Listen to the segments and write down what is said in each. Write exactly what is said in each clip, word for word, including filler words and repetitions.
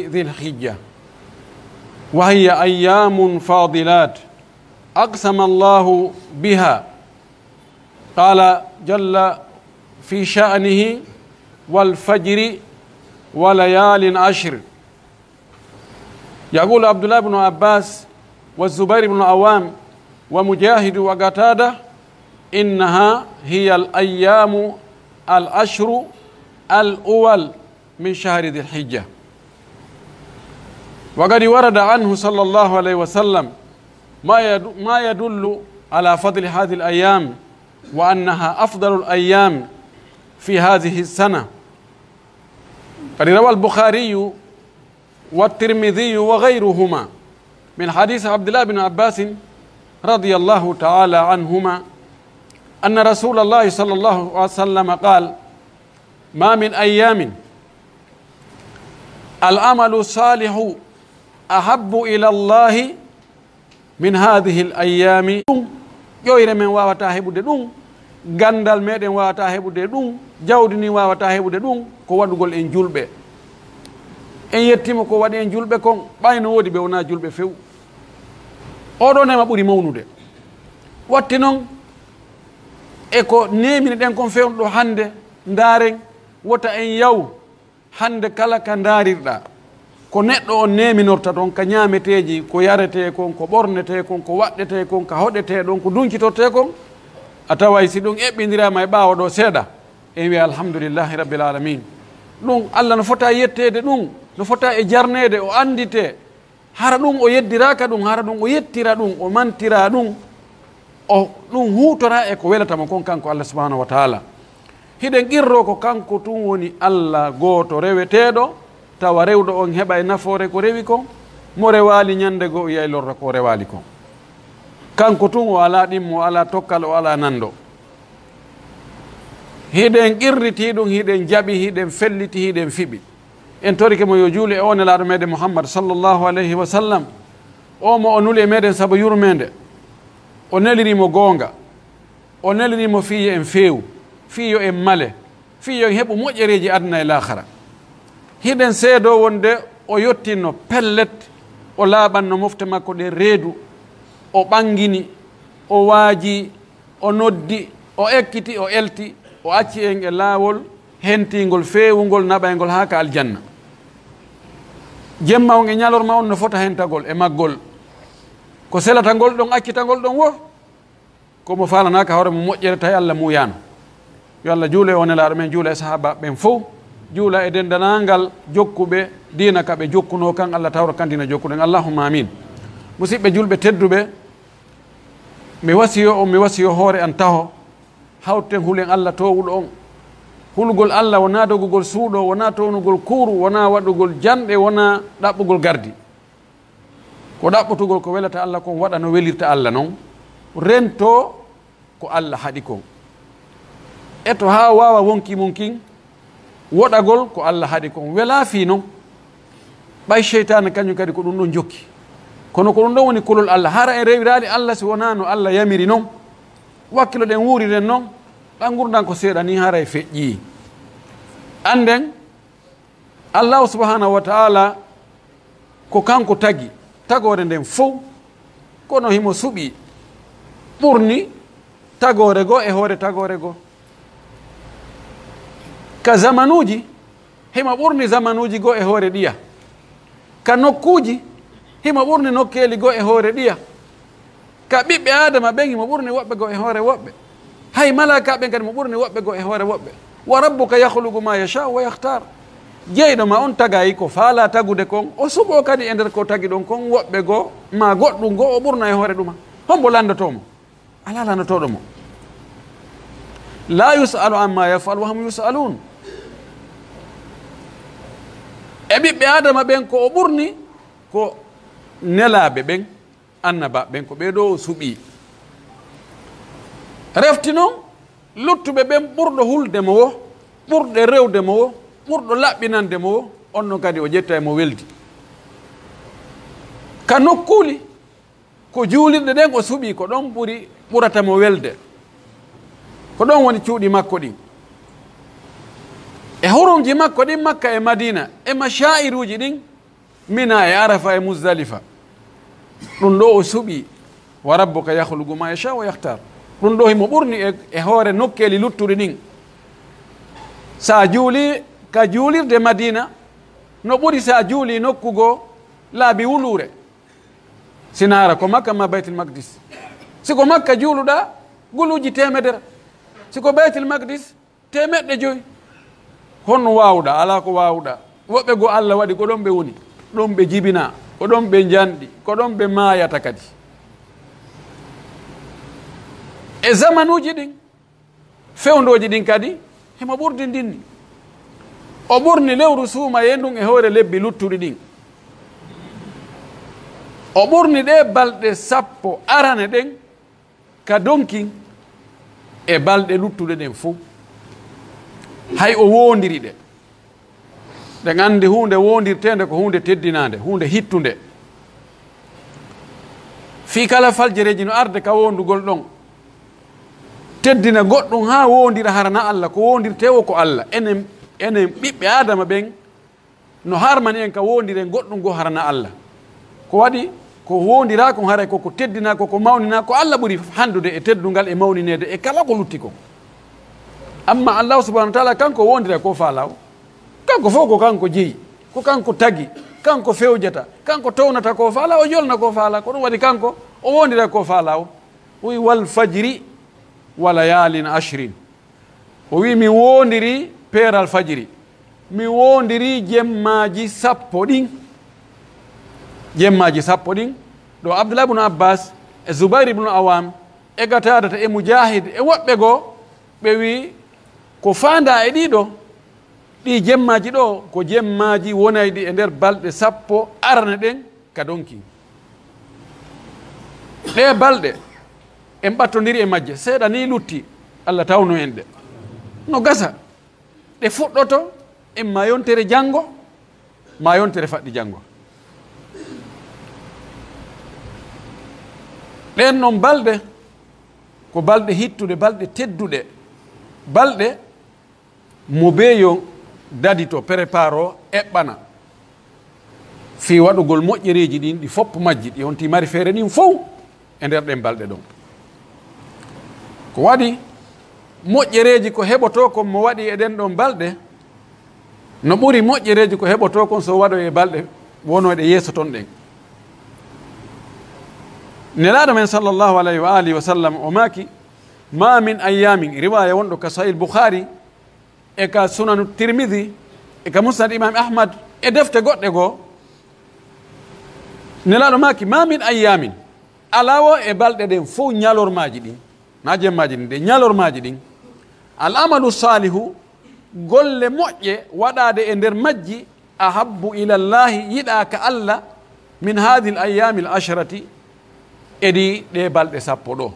ذي الحجة، وهي أيام فاضلات أقسم الله بها، قال جل في شأنه: والفجر وليال عشر. يقول عبد الله بن عباس والزبير بن العوام ومجاهد وقتادة: إنها هي الأيام العشر الأول من شهر ذي الحجة. وقد ورد عنه صلى الله عليه وسلم ما يد-، ما يدل على فضل هذه الأيام، وأنها أفضل الأيام في هذه السنة. قد روى البخاري والترمذي وغيرهما من حديث عبد الله بن عباس رضي الله تعالى عنهما أن رسول الله صلى الله عليه وسلم قال: ما من أيام العمل الصالح أحب إلى الله من هذه الأيام. Ɗum, ƴoyre men waawataa heɓude ɗum, ganndal meɗen waawataa heɓude ɗum, jawdi ndin waawataa heɓude ɗum, ko waɗugol en julɓe. En yettii mo ko waɗi en julɓe kon, ɓay no woodi ɓe wonaa julɓe few. Oɗo neema ɓuri mawnude. Watti non, e ko neemini ɗen kon fewndo hannde, ndaaren, wota en yaw. Hannde kala ka ndaarirɗaa, ko neɗɗo on neeminorta ton ka ñaameteeji, ko yaretee kon, ko ɓornetee kon, ko waɗɗetee kon, ka hoɗetee ɗon, ko dunkitortee kon, a taway si ɗum eɓɓindiraama e ɓaawo ɗoo seeɗa, en wi'a, "Alhamdulillahi Rabbil Aalamiin." Ɗum, Alla no fota yetteede ɗum, no fota e jarneede, o annditee. Hara ɗum o yeddiraaka ɗum, hara ɗum o yettira ɗum, o mantira ɗum, o ɗum huutora e ko welata mo kon kanko Allah subhanahu wa ta'ala. Hiɗen qirroo ko kanko tun woni Allah gooto reweteeɗo, tawa rewɗo on heɓa e nafoore ko rewi kon, mo rewaali ñande goo o yi'ay lorra ko o rewaali kon. Kanko tun o alaa ɗimmo, o alaa tokkal, o alaa nando. Hiɗen qirritii ɗum, hiɗen jaɓi, hiɗen felliti, hiɗen fiɓi. En torike mo yo juule e o nelaaɗo meɗen Muhammad sallallahu alayhi wa sallam. O mo o nuli e meɗen sabu yurmeende. O neliri mo goonga. O neliri mo fii yo en feewu, fii yo en male, fii yo en heɓu moƴƴereeji aduna e laakara. Hiɗen seedoo wonde o yottinno pellet, o laaɓanno mofte makko ɗen reedu, o ɓangini, o waajii, o noddi, o ekkiti, o elti, o acci en e laawol hentiingol, feewungol, naɓayngol haa ka aljanna. Jemma on e ñalorma on no fota hentagol e maggol. Ko selata ngol ɗon, accita ngol ɗon wo, ko mo faalanaaka hoore mum moƴƴere, tawi Alla muuyaano. Yo Alla juulu e o nelaaɗo men, juula e sahaabaaɓe ɓen fow, juula e denndaangal jokkuɓe diina ka ɓe jokkunoo kan, Alla tawra kan diina jokkuɗen. Allahumma amin. Musiɓɓe julɓe tedduɓe, mi wasiyo on, mi wasiyo hoore an taho, hawten hulen Alla toowuɗo on. Hulugol Alla wonaa dogugol suuɗo, wonaa townugol kuuru, wonaa waɗugol janɗe, wonaa ɗaɓɓugol gardi. Ko ɗaɓɓotugol ko welata Alla kon, waɗa no welirta Alla non, rentoo ko Alla haɗi kon. Eto haa waawa wonkii mun kin, woɗagol ko Alla haɗi kon. Welaa fii non. Ɓay seytaane kañun kadi ko ɗun ɗon jokki. Kono ko ɗun ɗon woni kulol Alla. Hara en rewiraali Alla si wonaa no Alla yamiri non. Wakkilo ɗen wuuriren non, ɗan ngurndan ko seeɗa nii, haray feƴƴii. Annden, Allaahu subhaanahu wa ta'aalaa ko kanko tagi tagoore nden fow, kono himo suɓii ɓurni tagoore goo e hoore tagoore goo. Ka zamanuuji, himo ɓurni zamanuuji goo e hoore ɗiya. Ka nokkuuji, himo ɓurni nokkeeli goo e hoore ɗiya. Ka ɓiɓɓe Aadama ɓen, himo ɓurni woɓɓe goo e hoore woɓɓe. Hay malaa'ikaaɓe ɓen kadi, mo ɓurni woɓɓe goo e hoore woɓɓe. "Wa rabbuka yakhluqu ma yasha'u wa yakhtar." Jeyɗo ma on tagay ko faalaa tagude kon, o suɓoo kadi e nder ko tagi ɗon kon woɓɓe goo, maa goɗɗun goo, o ɓurna e hoore ɗuma. Hombo lanndotoo mo? Alaa lanndotooɗo mo. "La yus'alu amma yaf'alu wa hum yus'alun." E ɓiɓɓe Aadama ɓen, ko o ɓurni ko nelaaɓe ɓen, annabaaɓe ɓen, ko ɓee ɗoo o suɓii. Refti non, luttuɓe ɓen, ɓurɗo hulde mo wo, ɓurɓe rewde mo wo, ɓurɗo laɓɓinande mo wo, on non kadi o ƴetta e mo weldi. Ka nokkuuli, ko juulirɗe ɗen o suɓii, ko ɗon ɓuri, ɓurata mo welde. Ko ɗon woni cuuɗi makko ɗin. E hurumji makko ɗin, Makka e Madiina, e mashaa'iruuji ɗin, Mina e Arafa e Muzdalifa. Ɗun ɗoo o suɓii, "Wa rabbuka yakhluqu ma yasha wa yakhtar." Ɗun ɗoo himo ɓurni e, e hoore nokkeeli luttuɗi ɗin. Si a juulii ka juulirde Madiina, no ɓuri si a juulii nokku goo laabi wuluure. Si naara ko Makka maa Baytul Maqdis. Si ko Makka juuluɗaa, guluuji teemedere. Si ko Baytul Maqdis, teemeɗɗe jowi. Honno waawuɗaa? Alaa ko waawuɗaa. Woɓɓe goo Alla waɗi ko ɗon ɓe woni. Ɗon ɓe jibinaa. Ko ɗon ɓe njanɗi. Ko ɗon ɓe maayata kadi. E zamanuuji ɗin, fewndooji ɗin kadi, himo ɓurdi ndin ni. O ɓurni lewru suumayee ndun e hoore lebbi luttuɗi ɗin. O ɓurni ɗee balɗe sappo arane ɗen ka donkin e balɗe luttuɗe ɗen fow. Hay o woondiri ɗe. Ɗen anndi huunde woondirteende ko huunde teddinaande, huunde hittunde. Fii kala faljereeji no arde ka woondugol ɗon, teddina goɗɗun haa woondira harana Alla, ko woondirtee woo ko Alla. Enen, enen ɓiɓɓe Aadama ɓen, no harmani en ka woondiren goɗɗun goo harana Alla. Ko waɗi ko woondiraa kon haray ko ko teddinaa, ko ko mawninaa, ko Alla ɓuri handude e teddungal e mawnineede e kala ko lutti kon. Amma Allaahu subhaanahu wa ta'aalaa, kanko woondira ko faalaa o. Kanko fow ko kanko jeyi, ko kanko tagi, kanko fewjata, kanko townata ko faalaa, o yolna ko faalaa. Ko ɗun waɗi kanko o woondira ko faalaa o. O wi'i, "Wal fajri wa layaalin ashrin." O wi'i, "Mi woondirii peeral fajiri. Mi woondirii jemmaaji sappo ɗin." Jemmaaji sappo ɗin, ɗo Abdullah ibn Abbas e Zubair ibn Awam e Qataadata e Mujaahid e woɓɓe goo, ɓe wi'i, ko faandaa e ɗii ɗoo, ɗii jemmaaji ɗoo, ko jemmaaji wonayɗi e nder balɗe sappo arane ɗen ka donkin. Ɗee balɗe, en ɓattondiri e majje, seeɗa nii lutti, Alla tawnu en ɗe. No gasa, ɗe fuɗɗoto, imma yontere janngo, maa yontere faɗɗi janngo. Ɗen non balɗe, ko balɗe hittuɗe, balɗe tedduɗe, balɗe mo beeyo dadito, préparo, eɓɓana fii waɗugol moƴƴereeji ɗin, ɗi fof majji, ɗi honti mari feere ɗin fow e nder ɗen balɗe ɗon. Ko waɗi moƴƴereeji ko heɓotoo kon mo waɗi e ɗen ɗon balɗe, no ɓuri moƴƴereeji ko heɓotoo kon so waɗoy e balɗe wonooɗe yeeso ton ɗen. Nelaaɗo men sallallahu alayhi wa alihi wa sallam o maaki, "Ma min ayyamin," riwaaya wonɗo ka Sahih Bukhari, e ka Sunanu Tirmidhi, e ka Musnad Imam Ahmad, e defte goɗɗe goo. Nelaaɗo maaki, "Ma min ayyamin," alaa woo e balɗe ɗen fow ñalormaaji ɗin, na jemmaaji ɗin, de ñalormaaji ɗin, "al amalu saalihu," golle moƴƴe waɗaade e nder majji, "ahabbu ila Llaahi," yiɗaa ka Alla, "min haadihil ayyaamil asharati," e ɗi ɗee balɗe sappo ɗoo,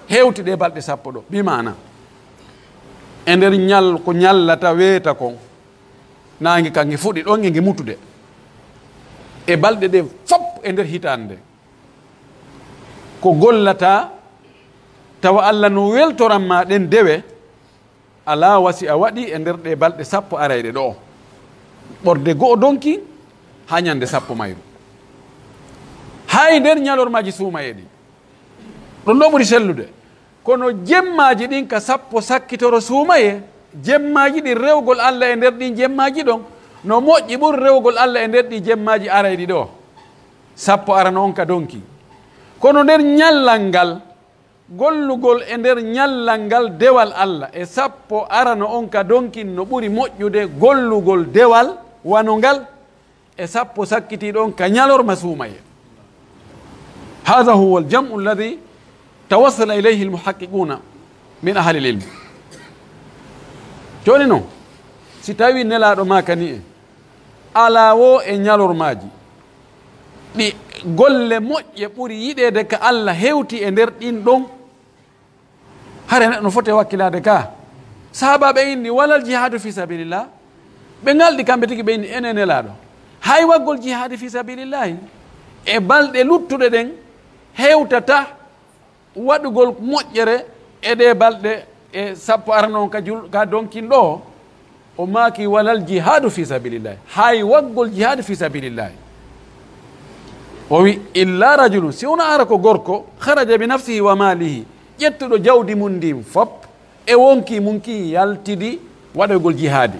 hewti ɗee balɗe sappo ɗoo. Bi maana, e nder ñal-, ko ñallata weeta kon, naange kan nge fuɗi ɗon e nge mutude. E balɗe ɗee fof e nder hitaande, ko gollataa tawa Alla no weltoran ma ɗen dewe, alaa wa si a waɗi e nder ɗee balɗe sappo arayɗe ɗoo, ɓorde go'o donki haa ñande sappo mayru. Hay nder ñalormaaji suumayee ɗin, ɗun ɗoo ɓuri sellude. Kono jemmaaji ɗin ka sappo sakkitoro suumayee, jemmaaji ɗin rewgol Alla e nder ɗin jemmaaji ɗon, no moƴƴi ɓuri rewgol Alla e nder ɗii jemmaaji arayɗi ɗoo, sappo arano on ka donki. Kono nder ñallal ngal, gollugol e nder ñallal ngal dewal Alla e sappo arano on ka donkin no ɓuri moƴƴude gollugol dewal wano ngal e sappo sakkitiiɗo on ka ñalorma suumayee. Haadha huwa al-jam'u alladhi tawassala ilayhi al-muhaqqiquna min ahli al-ilm. Jooni non, si tawii Nelaaɗo maakani en, alaa woo e ñalormaaji ɗi golle moƴƴe ɓuri yiɗeede ka Alla hewti e nder ɗin ɗon, hara neɗɗo no foti e wakkilaade ka. Sahaabaaɓe inni, "Walal jihaadu fi sabilillah?" Ɓe ŋalɗi kamɓe tigi, ɓe inni, "Enen Nelaaɗo, hay waggol jihaadi fi sabilillahi e balɗe luttuɗe ɗen hewtata waɗugol moƴƴere e ɗee balɗe e sappo arano on ka jul-, ka donkin ɗoo?" O maaki, "Walal jihaadu fi sabilillahi, hay waggol jihaadu fi sabilillahi." O wi, "Illa rajulun, si wona hara ko gorko, kharaja bi nafsihi wa malihi, ƴettuɗo jawdi mun ndin fop, e wonkii mun kin yaltidi waɗoygol jihaadi.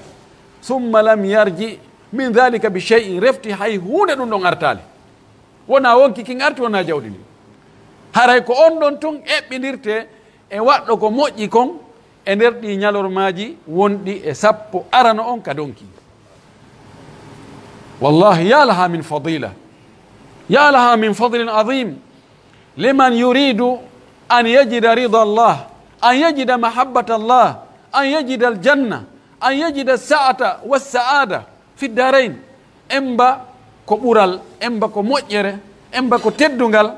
Summa lam yarji min dhalika bi shay'in, refti hay huunde ɗun ɗon artaali. Wonaa wonkii kin arti, wonaa jawdi ndin. Haray ko on ɗon tun eɓɓindirte e waɗɗo ko moƴƴi kon e nder ɗii ñalormaaji wonɗi e sappo arano on ka donkii. Wallahi, ya laha min fadila, ya laha min fadlin azim liman yuridu an yajida rida Allah, an yajida mahabbata Allah, an yajida aljanna, an yajida sa'ata wa sa'ada fi darain." Emba ko ɓural, emba ko moƴƴere, emba ko teddungal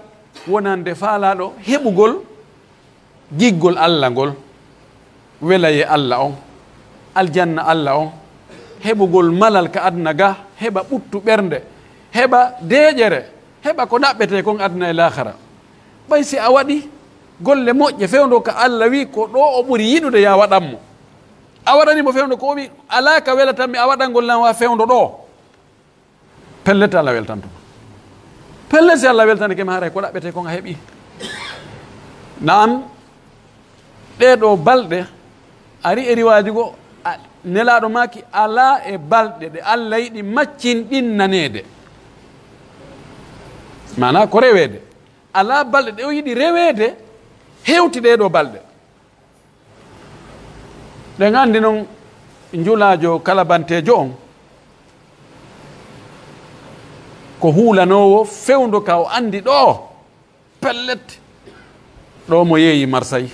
wonande faalaaɗo heɓugol giggol Alla ngol, welayee Alla on, aljanna Alla on, heɓugol malal ka aduna ga, heɓa ɓuttu ɓernde, heɓa deeƴere, heɓa ko ɗaɓɓetee kon aduna e laakara. Ɓay si a waɗi golle moƴƴe fewndo ka Alla wi ko ɗoo o ɓuri yiɗude ya waɗan mo, a waɗani mo fewndo ko o wi alaa ka welatanmi a waɗangol lan wa fewndo ɗoo. Pellet, Alla weltanto ma. Pellet, si Alla weltanike ma, haray ko ɗaɓɓetee kon a heɓi. Naam, ɗee ɗoo balɗe ari e riwaaji goo, a, Nelaaɗo maaki, alaa e balɗe ɗe Alla yiɗi maccinɗinnaneede. Maanaa ko reweede. Alaa balɗe ɗe o yiɗi reweede hewti ɗee ɗoo balɗe. Ɗen anndi non, njulaajo kalabanteejo on, ko huulanoowo fewndo ka o anndi ɗoo, pellet, ɗoo mo yeeyi marsay.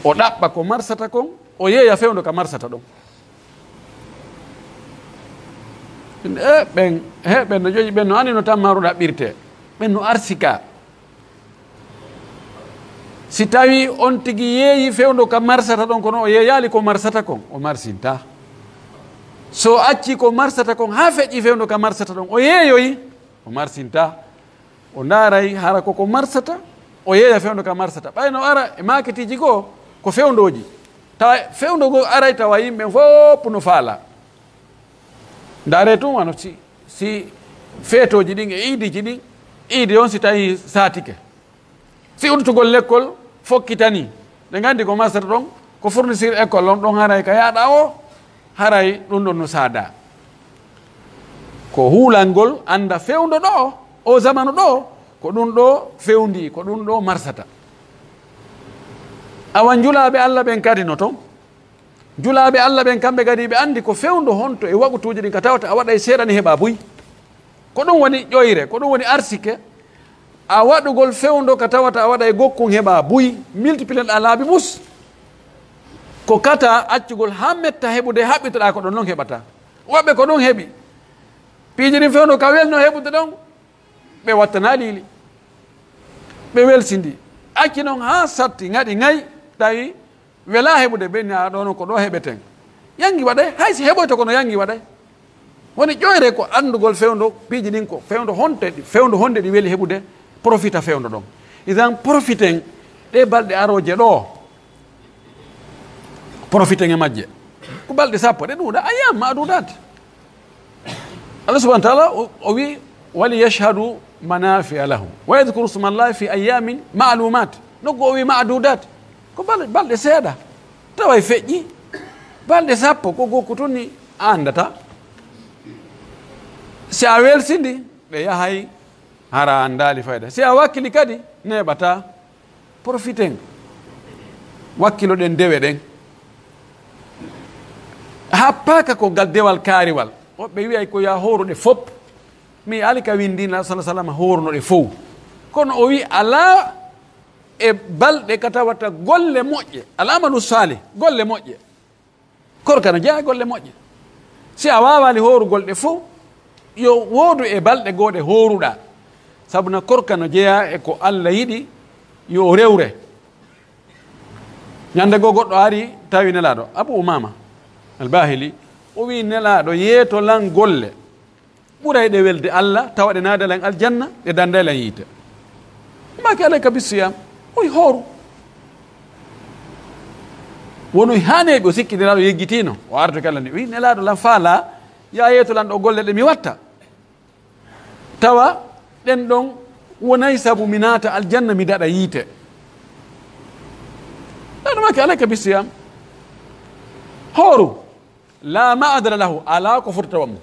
O ɗaɓɓa ko marsata kon, o yeeya fewndo ka marsata ɗon. E ɓen, he ɓen no ƴoƴi, ɓen no anndi no tammaaru ɗaɓɓirtee, ɓen no arsika. Si tawii on tigi yeeyi fewndo ka marsata ɗon, kono o yeeyaali ko marsata kon, o marsintaa. So o accii ko marsata kon haa feƴƴi fewndo ka marsata ɗon, o yeeyoyi, o marsintaa. O ndaaray hara ko ko marsata, o yeeya fewndo ka marsata. Ɓay no ara e maaketiiji goo, ko fewndooji. Tawa fewndo goo aray tawa yimɓe fof no faalaa. Ndaaree tun wano si, si feetooji ɗin e iidiiji ɗin, iidi on si tawii saatike. Si udditugol lekkol fokkitanii, ɗe nganndi ko marsata ɗon, ko fourniture école on ɗon haray ka yaaɗa o, haray ɗun ɗon no saadaa. Ko huulangol annda fewndo ɗoo, o zamanu ɗoo, ko ɗun ɗoo fewndii, ko ɗun ɗoo marsata. Awa njulaaɓe Alla ɓen kadi no ton. Julaaɓe Alla ɓen, kamɓe kadi, ɓe anndi ko fewndo honto e waqutuuji ɗin ka tawata a waɗay seeɗa ni heɓa buy. Ko ɗun woni ƴoyre, ko ɗun woni arsike. A waɗugol fewndo ka tawata a waɗay gokkun heɓa buy, multiplier ɗa laabi mus. Ko kata accugol haa metta heɓude, haɓɓitoɗaa ko ɗon non heɓata. Woɓɓe ko ɗun heɓi. Piiji ɗin fewndo ka welno heɓude ɗon, ɓe wattanaa liili. Ɓe welsindi. Acci non haa satti, ŋaɗi ŋay, tawi welaa heɓude, ɓe inni, "Aa, ɗoo non ko ɗoo heɓeten." Yangi waɗay, hay si heɓoyta kono yangi waɗay. Woni ƴoyre ko anndugol fewndo piiji ɗin ko fewndo honte ɗi, fewndo honde ɗi weli heɓude, profita fewndo ɗon. Idan profiten ɗee balɗe arooje ɗoo, profiten e majje. Ko balɗe sappo, ɗe ɗuuɗa, ayyam ma'dudat. Allah subhanahu wa ta'ala o, o wi, "Wali yashhadu manafi'a lahum wa yadhkuru ismallahi fi ayyamin ma'lumat." Nokku o wi ma'dudat. Ko bal-, balɗe seeɗa. Taway feƴƴi. Balɗe sappo ko gokku tun ni a anndata. Si a welsindi, ɗe yahay hara a anndaali fayda. Si a wakkili kadi, neeɓataa. Profiten. Wakkiloɗen dewe ɗen. Happaaka ko ngal dewal kaariwal. Woɓɓe wi'ay ko yo a hooru ɗe fop. Mi yi'aali ka winndi Nulaaɗo sallallaahu alayhi wa sallam hooruno ɗe fow. Kono o wi'i alaa e balɗe ka tawata golle moƴƴe, al amalu saalih, golle moƴƴe. Korka no jeyaa e golle moƴƴe. Si a waawaali hoorugol ɗe fow, yo woodu e balɗe goo ɗe hooruɗaa. Sabu na korka no jeyaa e ko Alla yiɗi yo o rewre. Ñande goo goɗɗo ari tawi Nelaaɗo, Abu Umaama Al-Baahili, o wi'i, "Nelaaɗo, yeeto lan golle ɓurayɗe welde Alla, tawa ɗe naaday lan aljanna, ɗe danday lan yiite." Maaki, "Alayka bissiyam." O wi'i, "Hooru." Wonuy haa neeɓi, o sikki Nelaaɗo yeggitiino. O artoki Alla ni, o wi'i, "Nelaaɗo, lan faalaa, yo a yeeto lan ɗoo golle ɗe mi watta." tawa ɗen ɗon wonay sabu mi naata aljanna, mi daɗa yiite. Ɗaɗumaki alayka bisiyam. Hooru. La ma'adala lahu, alaa ko foti tawa mo.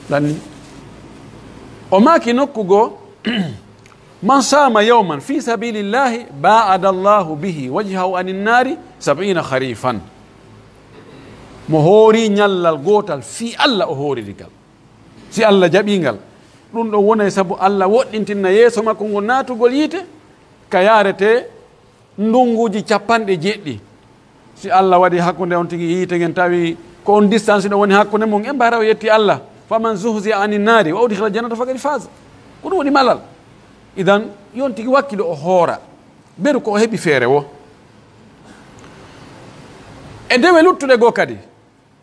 Ɗanni. O maaki nokku goo, man saama yawman fi sabilillahi, ba'ada Allahu bihi wajhahu anin naari sab'ina kharifan. Mo hoori ñallal gootal fii Alla o hooriri ngal. Si Alla jaɓii ngal, ɗun ɗon wonay sabu Alla woɗɗintinna yeeso makko ngon naatugol yiite, ka yaarete ndunguuji capanɗe jeɗɗi. Si Alla waɗi hakkunde on tigi yiite ngen tawi ko on distance ɗon woni hakkunde mun, en mbaara o yetti Alla. Faman zuhziha anin naari wa udkhila aljannata faqad faz. Ko ɗun woni malal. Idan, yo on tigi wakkilo o hoora. Beru ko o heɓi feere wo. E dewe luttuɗe goo kadi.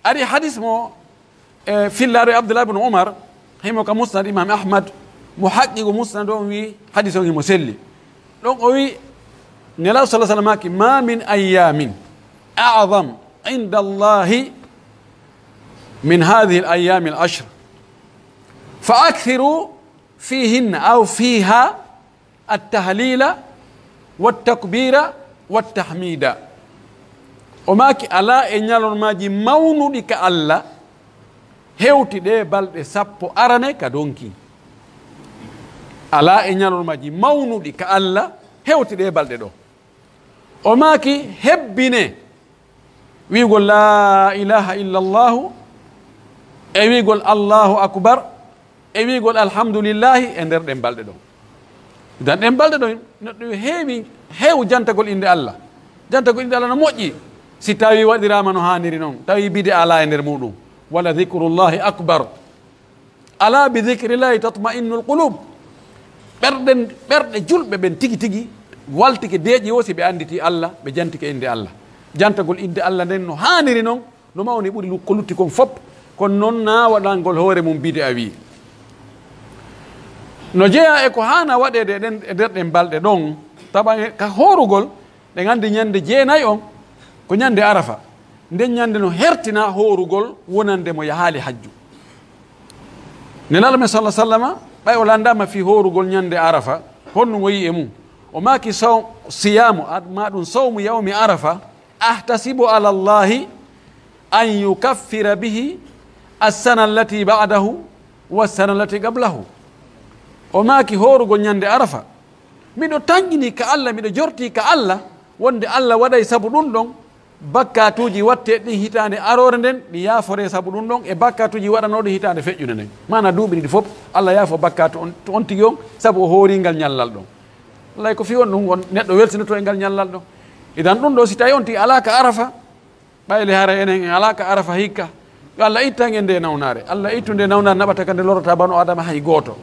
Ari hadis mo, e, fillaaɗo e Abdullah ibn Umar, himo ka Musnad Imam Ahmad, mo haqqi ko Musnad on wi, hadis on himo selli. Ɗon o wi, Nelaaɗo sallallahu alaihi wasallam ki, "Ma min ayyamin a'zam inda Allahi min hadhihi al-ayyami al-ashr. Fa akthiru fihinna aw fiha at-tahlila wat-takbira wat-tahmida." O maaki, alaa e ñalormaaji mawnuɗi ka Alla, hewti ɗee balɗe sappo arane ka donki. Alaa e ñalormaaji mawnuɗi ka Alla, hewti ɗee balɗe ɗoo. O maaki, hebbine wi'ugol laa ilaaha illallahu e wi'ugol Allahu akbar e wi'ugol alhamdulillahi e nder ɗen balɗe ɗon. Idan ɗen balɗe ɗon, neɗɗo yo heewi, heew jantagol innde Alla. Jantagol innde Alla no moƴƴi si tawi waɗiraama no haaniri non, tawi bid'a alaa e nder muuɗum. Wala dhikrullahi akbar. Ala bi dhikrillahi tatma'innul qulub. Ɓerɗen, ɓerɗe julɓe ɓen tigi tigi waltike deeƴi o si ɓe annditi Alla, ɓe jantike innde Alla. Jantagol innde Alla nden no haaniri non, no mawni ɓuri lu-, ko lutti kon fop, kono non na waɗangol hoore mum bid'a wi. No jeyaa e ko haana waɗeede e ɗen, e nder ɗen balɗe ɗon, tawa e ka hoorugol, ɗen anndi ñande jeenay on ko ñande Arafa. Nden ñande no hertina hoorugol wonande mo yahaali hajju. Nelaaɗo men sallallahu alaihi wasallama, ɓay o landaama fii hoorugol ñande Arafa, honɗum o yi'i e mum? O maaki, saw-, siyaamu, ad-, ma ɗum sawmu yawmi Arafa, ahtasibu ala Allahi an yukaffira bihi as-sana allati ba'dahu was-sana allati qablahu. O maaki, hoorugol ñande Arafa, miɗo tanƴini ka Alla, miɗo jorti ka Alla, wonde Alla waɗay sabu ɗum ɗon, bakkaatuuji watteeɗi ɗin hitaande aroore nden, ɗi yaaforee sabu ɗum ɗon, e bakkaatuuji waɗanooɗi hitaande feƴƴunde nden. Maanaa duuɓi ɗiɗi fof, Alla yaafo bakkaatu on, on tigi on, sabu o hoorii ngal ñallal ɗon. Wallay ko fii on ɗum on neɗɗo welsinotoo e ngal ñallal ɗon. Idan ɗum ɗoo, si tawii on tigi alaa ka Arafa, ɓay le haray enen en alaa ka Arafa hikka, yo Alla ittan en ndee nawnaare. Alla ittu ndee nawnaare naɓata ka nde lorrataa banu Aadama hay gooto.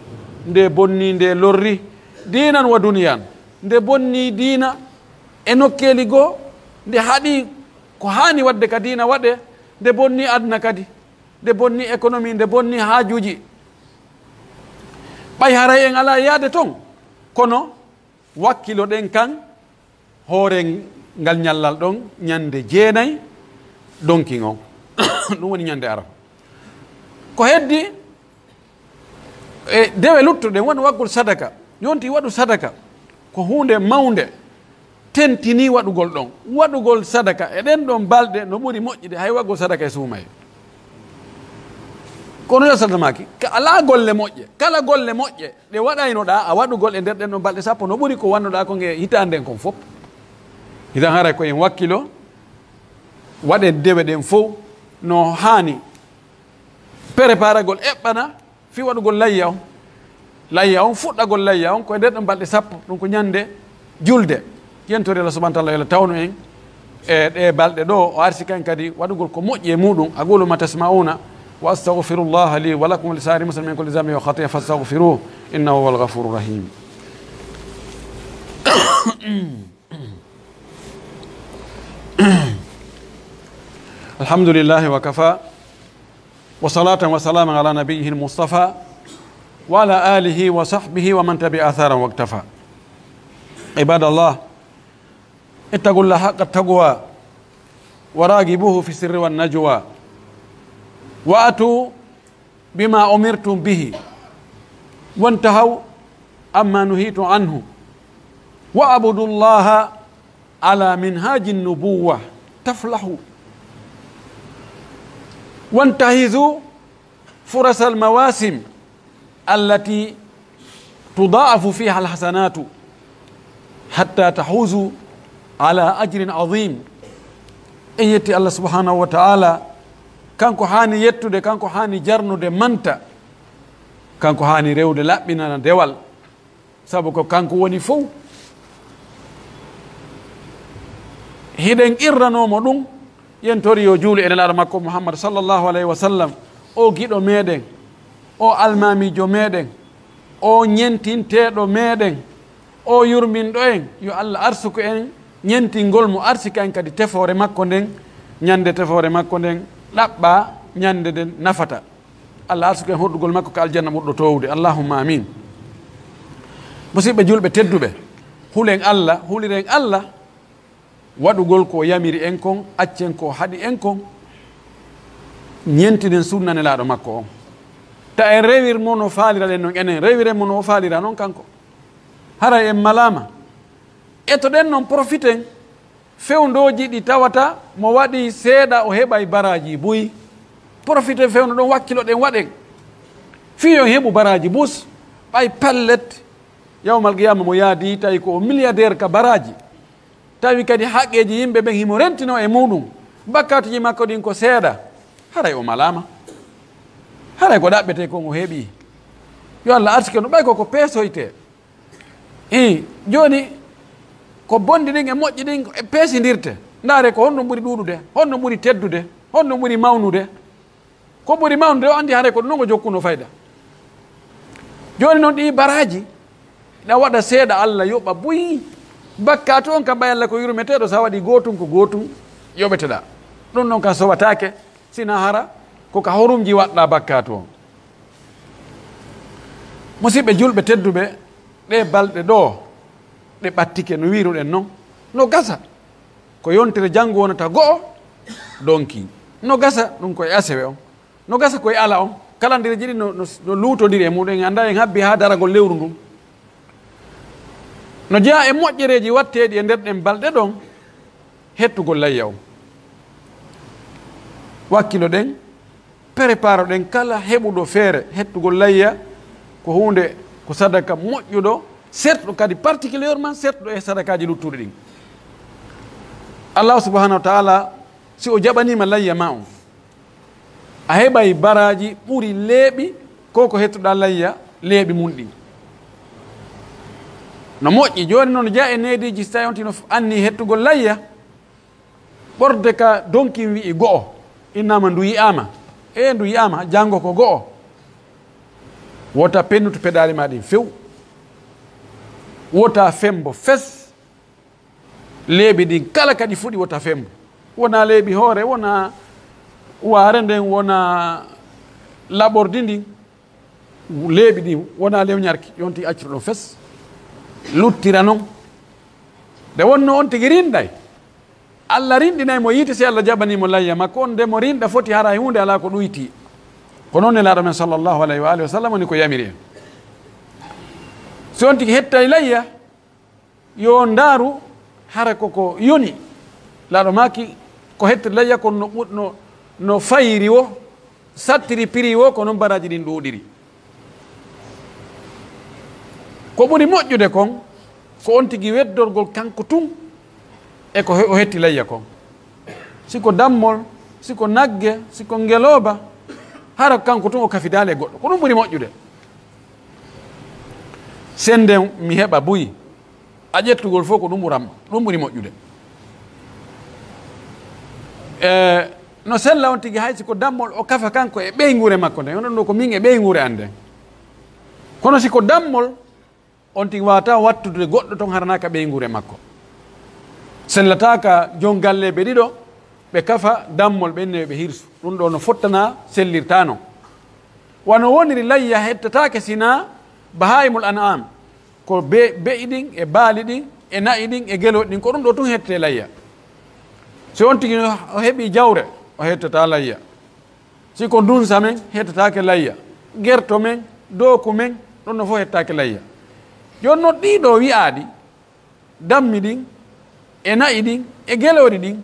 Nde bonnii, nde lorri diinan wa duniyan. Nde bonnii diina e nokkeeli goo, nde haɗii ko haani waɗde ka diina waɗee, nde bonnii aduna kadi, nde bonnii économie, nde bonnii haajuuji. Ɓay haray en alaa yaade ton, kono wakkiloɗen kan hoore ngal ñallal ɗon ñande jeenay donkin on. Ɗum woni ñande Arafa. Ko heddi e dewe luttuɗe, won waɗgol sadaka. Yonti waɗu sadaka ko huunde mawnde, tentinii waɗugol ɗon. Waɗugol sadaka e ɗen ɗon balɗe no ɓuri moƴƴude hay waɗgol sadaka e suumayee. Kono yo sadamaaki, ka alaa golle moƴƴe, kala golle moƴƴe ɗe waɗaynoɗaa a waɗugol e nder ɗen ɗon balɗe sappo no ɓuri ko wannoɗaa kon e hitaande nden kon fof. Hiɗen haray ko en wakkilo, waɗen dewe ɗen fof no haani. Preparagol eɓɓana fii waɗugol layya on. Layya on, fuɗɗagol layya on ko e nder ɗon balɗe sappo, ɗum ko ñande julde. Yen tori Allah subhanahu wa ta'ala yo Allah tawnu en e ɗee balɗe ɗoo, o arsi kan kadi waɗugol ko moƴƴi e muɗum. أقول ما تسمعون وأستغفر الله لي ولكم ولسائر المسلمين من كل ذنب وخطيئة فاستغفروه إنه هو الغفور الرحيم. الحمد لله وكفى، وصلاة وسلاما على نبيه المصطفى، وعلى آله وصحبه ومن تبع أثره واقتفى. عباد الله، اتقوا الله حق التقوى، وراقبوه في السر والنجوى، وأتوا بما أمرتم به، وانتهوا عما نهيتم عنه واعبدوا الله على منهاج النبوة تفلحوا. وانتهزوا فرص المواسم التي تضاعف فيها الحسنات حتى تحوزوا على أجر عظيم. En yetti Allah subhanahu wa ta'ala, kanko haani yettude, kanko haani jarnude manta, kanko haani rewde laɓɓinana dewal. Sabu ko kanko woni fow. Hiɗen qirranoo mo ɗum, yen tori yo juulu e Nelaaɗo makko Muhammad sallallahu alayhi wa sallam, o giɗo meɗen, o almaamiijo meɗen, o ñentinteeɗo meɗen, o yurminɗo en. Yo Allah arsuku en ñentingol mo, arsika en kadi tefoore makko nden, ñande tefoore makko nden ɗaɓɓa, ñande nden nafata. Allah arsuku en hoɗugol makko ka aljanna ɓurɗo toowude. Allahumma amin. Musidɓe julɓe tedduɓe, hulen Allah, huliren Allah, waɗugol ko yamiri en kon, accen ko haɗi en kon, ñentinen sunna Nelaaɗo makko on. Ta en rewir mo no faaliraɗen non enen, rewiren mo no o faalira non kanko. Haray en malaama. Etoɗen non, profiten fewndooji ɗi tawata mo waɗi seeɗa o heɓay baraaji buy. Profiten fewndo ɗon, wakkiloɗen, waɗen fii yo en heɓu baraaji bus. Ɓay pellet, yawmal qiyaama mo yaadi tawi ko o milliardaire ka baraaji, tawi kadi haqqeeji yimɓe ɓen himo rentinoo e muuɗum, bakkaatuji makko ɗin ko seeɗa, haray o malaama. Haray ko ɗaɓɓetee kon o heɓii. Yo Allah arsike no ɓay ko ko peesoytee. Ii, jooni, ko bonɗi ɗin e moƴƴi ɗin e peesindirte. Ndaare ko honɗum ɓuri ɗuuɗude, honɗum ɓuri teddude, honɗum ɓuri mawnude. Ko ɓuri mawnude o anndi haray ko ɗum ɗon o jokkuno fayda. Jooni non ɗii baraaji, ɗa waɗa seeɗa Allah yoɓa buy. Bakkaatu on kam ɓay Allah ko yurmeteeɗo, sa waɗi gootun ko gootun yoɓeteɗaa. Ɗum ɗon kam sowataake, sina hara ko ka horumji waɗɗaa bakkaatu on. Musidɓe julɓe tedduɓe, ɗee balɗe ɗoo, ɗe ɓattike no wiiruɗen non, no gasa ko yontere janngo wonata go'o donki. No gasa ɗum ko e asewe on, no gasa ko e ala on. Kalandireeji ɗin no, no, no luutondiri e muɗum. En anndaa en habbii haa daragol lewru ndun. No jeyaa e moƴƴereeji watteeɗi e nder ɗen balɗe ɗon, hettugol layya on. Wakkiloɗen, préparoɗen kala heɓuɗo feere hettugol layya, ko huunde, ko sadaka moƴƴuɗo, sertuɗo kadi particulièrement sertuɗo e sadakaaji luttuɗi ɗin. Allahu subhanahu wa ta'ala, si o jaɓaniima layya maa on, a heɓay baraaji ɓuri leeɓi ko ko hettuɗaa layya leeɓi mun ɗin. No moƴƴi, jooni non jeyaa e neediiji, si tawii on tigi no f-, annii hettugol layya, ɓorde ka donkin wi'i go'o, innama ndu yi'aama, ee, ndu yi'aama, janngo ko go'o. Wota pennutu peɗaali maa ɗin few. Wota fembo fes. Leeɓi ɗin kala kadi fuɗi wota fembo. Wona leeɓi hoore, wona waare nden, wona laɓordi ndin. Leeɓi ɗin wona lewñarki, yo on tigi accoto ɗon fes. Luttira non. Nde wonno on tigi rinɗay, Allah rinɗinay mo yiite si Allah jaɓanii mo layya makko on, nde mo rinɗa foti hara e huunde alaa ko ɗuytii. Ko non Nelaaɗo men sallallahu alayhi wa alihi wa sallam woni ko yamiri en. Si on tigi hettay layya, yo ndaaru hara ko ko yoni. Nelaaɗo maaki ko hettiri layya kon no ɓu-, no, no fayiri wo, sattiri piri wo, ko non baraaji ɗin ɗuuɗiri. Ko ɓuri moƴƴude kon, ko on tigi weddorgol kanko tun e ko he-, o hetti layya kon. Si ko dammol, si ko nagge, si ko ngelooba, hara kanko tun o kafidaali e goɗɗo. Ko ɗum ɓuri moƴƴude. Senden mi heɓa buy, a ƴettugol fof ko ɗum ɓuran, ɗum ɓuri moƴƴude. E, no sella on tigi, hay si ko dammol o kafa kanko e ɓeynguure makko nden, onon ɗo ko min e ɓeynguure an nden. Kono si ko dammol, on tigi waawata wattude goɗɗo ton haranaaka ɓeynguure makko. Sellataaka jon galleeɓe ɗiɗo, ɓe kafa dammol, ɓen ne ɓe hirsu. Ɗum ɗo no fottana, sellirta non. Wano woniri layya hettataake sina bahaimul an'am. Ko be-, be'i ɗin, e baali ɗin, e na'i ɗin, e gelooɗi ɗin, ko ɗum ɗo tun hettete layya. Si on tigi no o heɓi jawre, o hettata layya. Si ko dunsa men, hettataake layya. Gerto men, dooku men, Ɗun no fow hettaaki layya. Jooni non ɗii ɗoo wi'aaɗi, dammi ɗin, e na'i ɗin, e gelooɗi ɗin,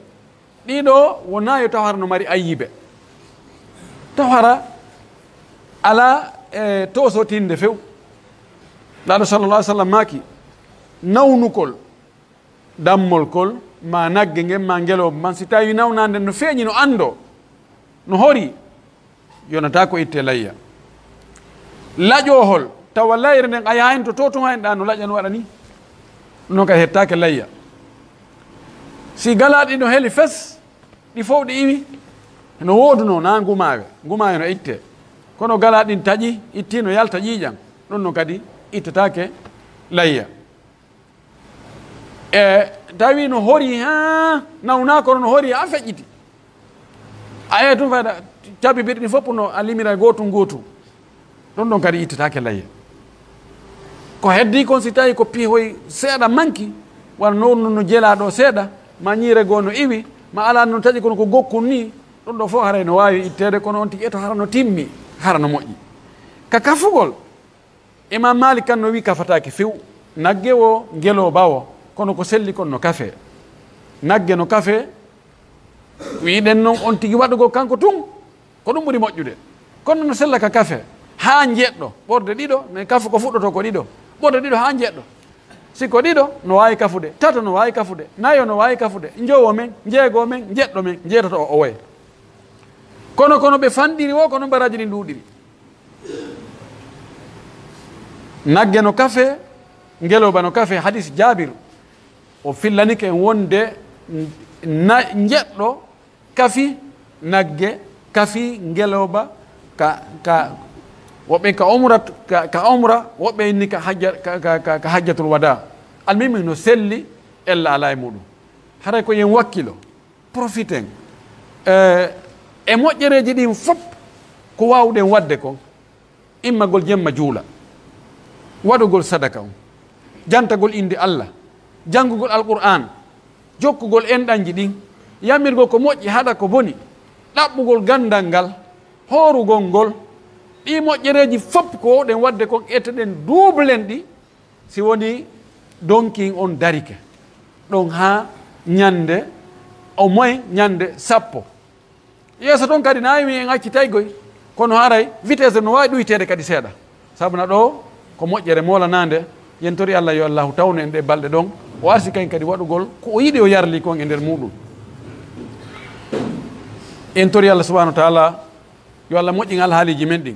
ɗii ɗoo wonaa yo taw hara no mari ayyibe. Taw hara alaa, e, toosotinde few. Nulaaɗo sallallahu alaihi wasallam maaki, nawnugol dammol kol, maa nagge ngen, maa ngelooba man, si tawii nawnaande no feeñi, no anndoo, no horii, yonataa ko ittee layya. Laƴoohol, tawa layre nden a yaha hen to tootunga hen ɗaa no laƴa no waɗa nii, non kadi hettaake layya. Si galaaɗi no heli fes, ɗi fow ɗi iwi, no woodunoo, naa ngumaawe, ngumaawe no ittee. Kono galaaɗi ɗin taƴi, ittii no yalta ƴiiƴan, ɗun non kadi ittetaake layya. E tawi no hori, haa nawnaa kono no hori, haa feƴƴiti. A ƴeewa tun fayda, cabbi birɗi fof no a limira gootun gootun. Ɗun ɗon kadi ittetaake layya. Ko heddii kon si tawi ko pihoy seeɗa manki, wano non no jelaa ɗoo seeɗa, ma ñiire goo no iwi, ma alaa no taƴi kono ko gokkun nii, ɗun ɗoo fof haray no waawi itteede, kono on tigi eto hara no timmi, hara no moƴƴi. Ka kafugol, Imaam Maalik kan no wi'i kafataake few, nagge woo, ngelooba woo, kono ko selli kon no kafee. Nagge no kafee, wi'uɗen non on tigi waɗugol kanko tun, ko ɗun ɓuri moƴƴude. Kono no sella ka kafee, haa njeɗɗo, ɓorɗe ɗiɗo, mais kafu ko fuɗɗotoo ko ɗiɗo, ɓorɗe ɗiɗo haa njeɗɗo. Si ko ɗiɗo, no waawi kafude, tato no waawi kafude, nayo no waawi kafude, njowo men, njeego men, njeɗɗo men, njeetato o, o waye. Kono, kono ɓe fanɗiri woo, kono baraaji ɗin ɗuuɗiri. Nagge no kafee, ngelooba no kafee. Hadis Jaabir, o fillanike en wonde na-, njeɗɗo kafi nagge, kafi ngelooba ka, ka, woɓɓe ka umra, ka, ka umra, woɓɓe inni ka hajja-, ka, ka, ka, ka hajjatul wadaa. Almimi no selli, ella alaa e muɗum. Haray ko yen wakkilo. Profiten, eh, e moƴƴereeji ɗin fof ko waawuɗen waɗde kon, immagol jemma juula, waɗugol sadaka on, jantagol innde Allah, janngugol Alqur'aan, jokkugol enɗanji ɗin, yamirgol ko moƴƴi, haɗa ko boni, ɗaɓɓugol ganndal ngal, hoorugol ngol, ɗii moƴƴereeji fof ko waawuɗen waɗde kon, etteɗen, duublen ɗi, si woni donkin on darike ɗon haa ñannde, au moins ñannde sappo. Yeeso ton kadi, na wi'i en accitay goy, kono haray vitesse no waawi ɗuyteede kadi seeɗa. Sabu na ɗoo ko moƴƴere moolanaande, yen tori Allah yo Allahu tawnu en ɗee balɗe ɗon, o arsika en kadi waɗugol ko o yiɗi o yarli kon e nder muɗum. En tori Allah subhanahu wa ta'ala Yo Allah moƴƴin alhaaliiji men ɗin.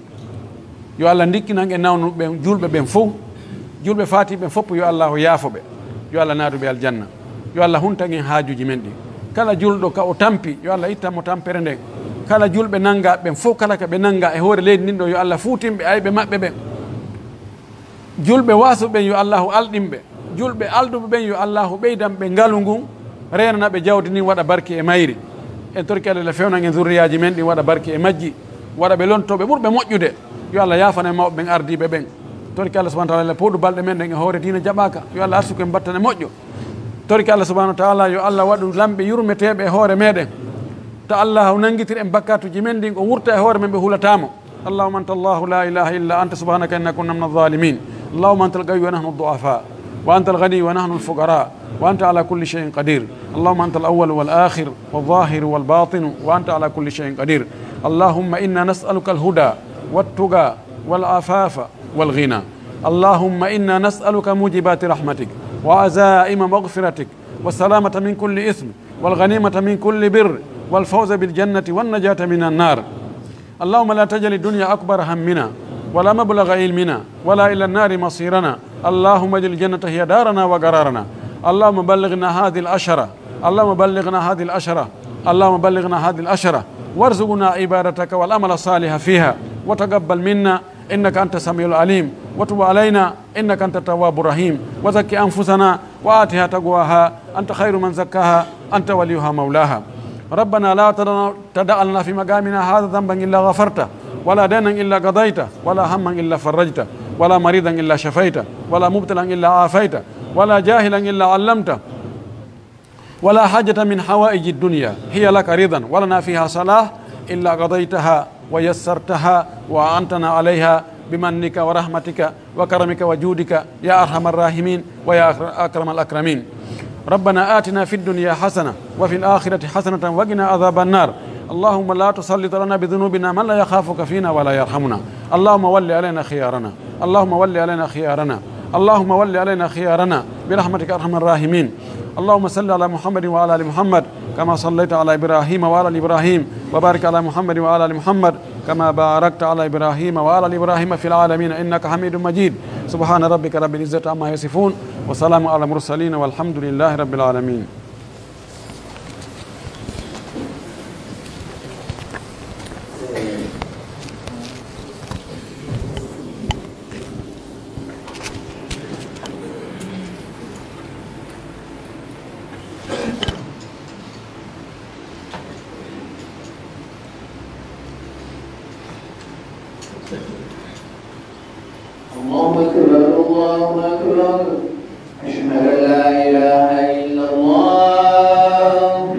Yo Allah ndikkinan en nawnu ɓen, julɓe ɓen fow. Julɓe faati ɓen fow, yo Allah o yaafo ɓe. Yo Allah naatu ɓe aljanna. Yo Allah huntan en haajuuji men ɗin. Kala julɗo ka o tampi, yo Allah ittan mo tampere nden. Kala julɓe nangaaɓe ɓen fow, kala ka ɓe nangaa e hoore leydi ndin ɗoo, yo Allah fuutin ɓe ayɓe maɓɓe ɓen. Julɓe waasuɓe ɓen, yo Allaahu alɗin ɓe. Julɓe alɗuɓe ɓen, yo Allaahu ɓeydan ɓe ngalu ngun, reenana ɓe jawdi ndin, waɗa barke e mayri. En torike Allah, Allah fewnan en zurriyaaji men ɗin, waɗa barke e majji, waɗa ɓe lontooɓe ɓurɓe moƴƴude. Yo Allah yaafano en mawɓe ɓen, ardiiɓe ɓen. Torike Allah subhanahu wa ta'ala, Allah pooɗu balɗe men ɗen e hoore diina jaɓaaka. Yo Allah arsuku en battane moƴƴo. Torike Allah subhanahu wa ta'ala, yo Allah waɗu lamɓe yurmeteeɓe e hoore meɗen. To Allah nangitiri en bakkaatuuji men ɗin, o wurta e hoore men, ɓe hulataa mo. اللهم أنت الله لا إله إلا أنت سبحانك إنا كنا من الظالمين. اللهم أنت القوي ونحن الضعفاء، وأنت الغني ونحن الفقراء، وأنت على كل شيء قدير. اللهم أنت الأول والآخر والظاهر والباطن، وأنت على كل شيء قدير. اللهم إنا نسألك الهدى والتقى والعفاف والغنى. اللهم إنا نسألك موجبات رحمتك وعزائم مغفرتك والسلامة من كل إثم والغنيمة من كل بر والفوز بالجنة والنجاة من النار. اللهم لا تجعل الدنيا أكبر همنا ولا مبلغ علمنا ولا إلى النار مصيرنا. اللهم اجعل الجنة هي دارنا وقرارنا. اللهم بلغنا هذه العشرة. اللهم بلغنا هذه العشرة. اللهم بلغنا هذه العشرة. وارزقنا عبادتك والعمل الصالح فيها. وتقبل منا إنك أنت السميع العليم. وتب علينا إنك أنت التواب الرحيم. وزك أنفسنا وآتها تقواها، أنت خير من زكاها، أنت وليها مولاها. ربنا لا تدع، تدع لنا في مقامنا هذا ذنبا إلا غفرته، ولا دينا إلا قضيته، ولا هما إلا فرجته، ولا مريضا إلا شفيته، ولا مبتلا إلا عافيته، ولا جاهلا إلا علمته، ولا حاجة من حوائج الدنيا هي لك رضا ولنا فيها صلاح إلا قضيتها ويسرتها وأعنتنا عليها بمنك ورحمتك وكرمك وجودك يا أرحم الراحمين ويا أكر-، أكرم الأكرمين. ربنا آتنا في الدنيا حسنة وفي الآخرة حسنة وقنا عذاب النار. اللهم لا تسلط لنا بذنوبنا من لا يخافك فينا ولا يرحمنا. اللهم ول علينا خيارنا. اللهم ول علينا خيارنا. اللهم ول علينا خيارنا برحمتك أرحم الراحمين. اللهم صل على محمد وعلى آل محمد كما صليت على إبراهيم وعلى آل إبراهيم، وبارك على محمد وعلى آل محمد كما باركت على إبراهيم وعلى آل إبراهيم في العالمين إنك حميد مجيد. سبحان ربك رب العزة عما يصفون، وسلام على المرسلين، والحمد لله رب العالمين. الله أكبر، الله أكبر. أشهد أن لا إله إلا الله.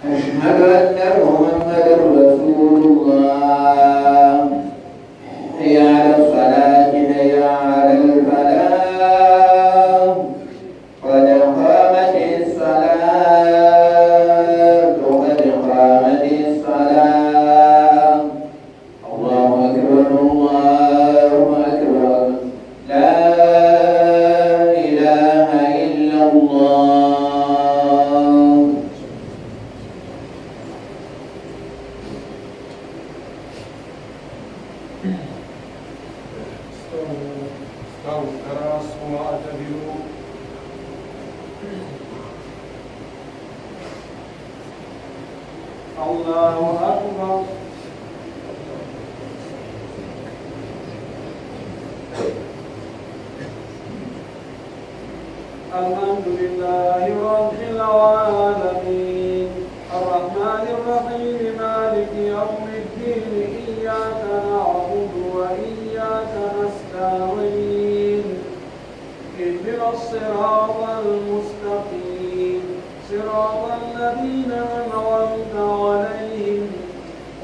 أشهد أن محمدا رسول الله. حي على الصلاة، حي على الفلاح. قد قامت الصلاة، قد قامت الصلاة. الله أكبر، الله أكبر. لا إله إلا الله. استووا، استووا، تراصوا واعتدلوا. الله أكبر. الحمد لله رب العالمين. الرحمن الرحيم. مالك يوم الدين. إياك نعبد وإياك نستعين. اهدنا الصراط المستقيم. صراط الذين أنعمت عليهم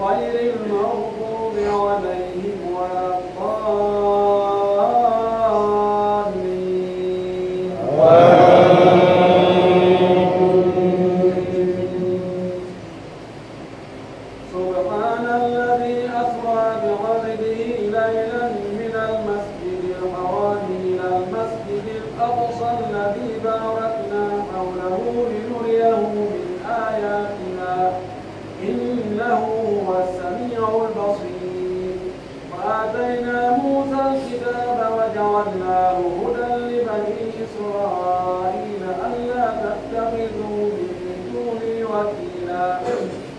غير المغضوب عليهم ولا الضالين. آمين. سبحان الذي أسرى بعبده ليلا من المسجد الحرام إلى المسجد الأقصى الذي باركنا حوله لنريه من آياتنا إنه هو السميع البصير. وآتينا موسى الكتاب وجعلناه هدى لبني إسرائيل ألا تتخذوا من دوني وكيلا.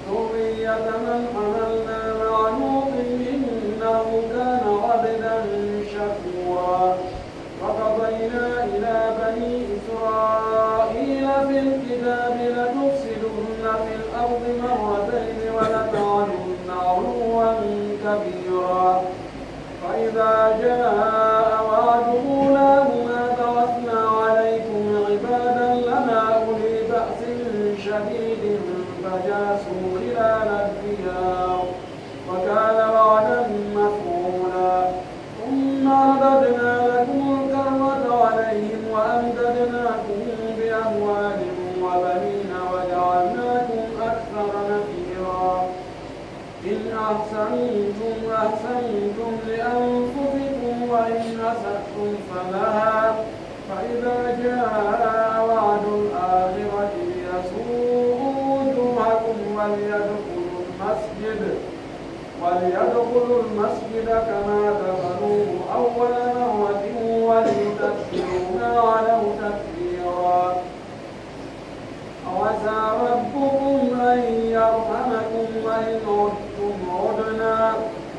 ذرية من حملنا مع نوح إنه كان عبدا شكورا. وقضينا إلى بني إسرائيل في الكتاب لتفسدن في الأرض مرتين ولتعلن علوا كبيرا. فإذا جاء وعد أولاهما بعثنا عليكم عبادا لنا أولي بأس شديد فجاسوا خلال الديار وكان وعدا مفعولا. ثم رددنا لكم الكرة عليهم وأمددناكم بأموال وبنين وجعلناكم أكثر نفيرا. إن أحسنتم أحسنتم لأنفسكم وإن أسأتم فلها، فإذا جاء وعد الآخرة ليسوءوا وجوهكم وليدخلوا المسجد، وليدخلوا المسجد كما دخلوه أول مرة وليتبروا ما علوا تتبيرا. عسى ربكم أن يرحمكم وإن عدتم عدنا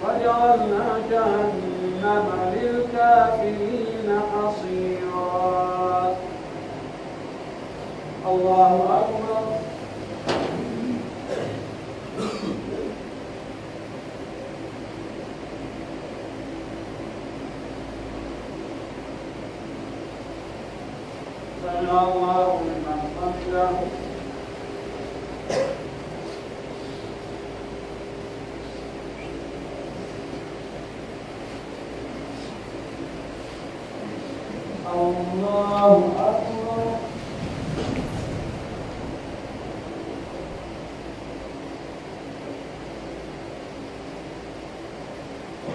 وجعلنا جهنم للكافرين حصيرا. الله أكبر. سمع الله لمن حمده. الله أكبر.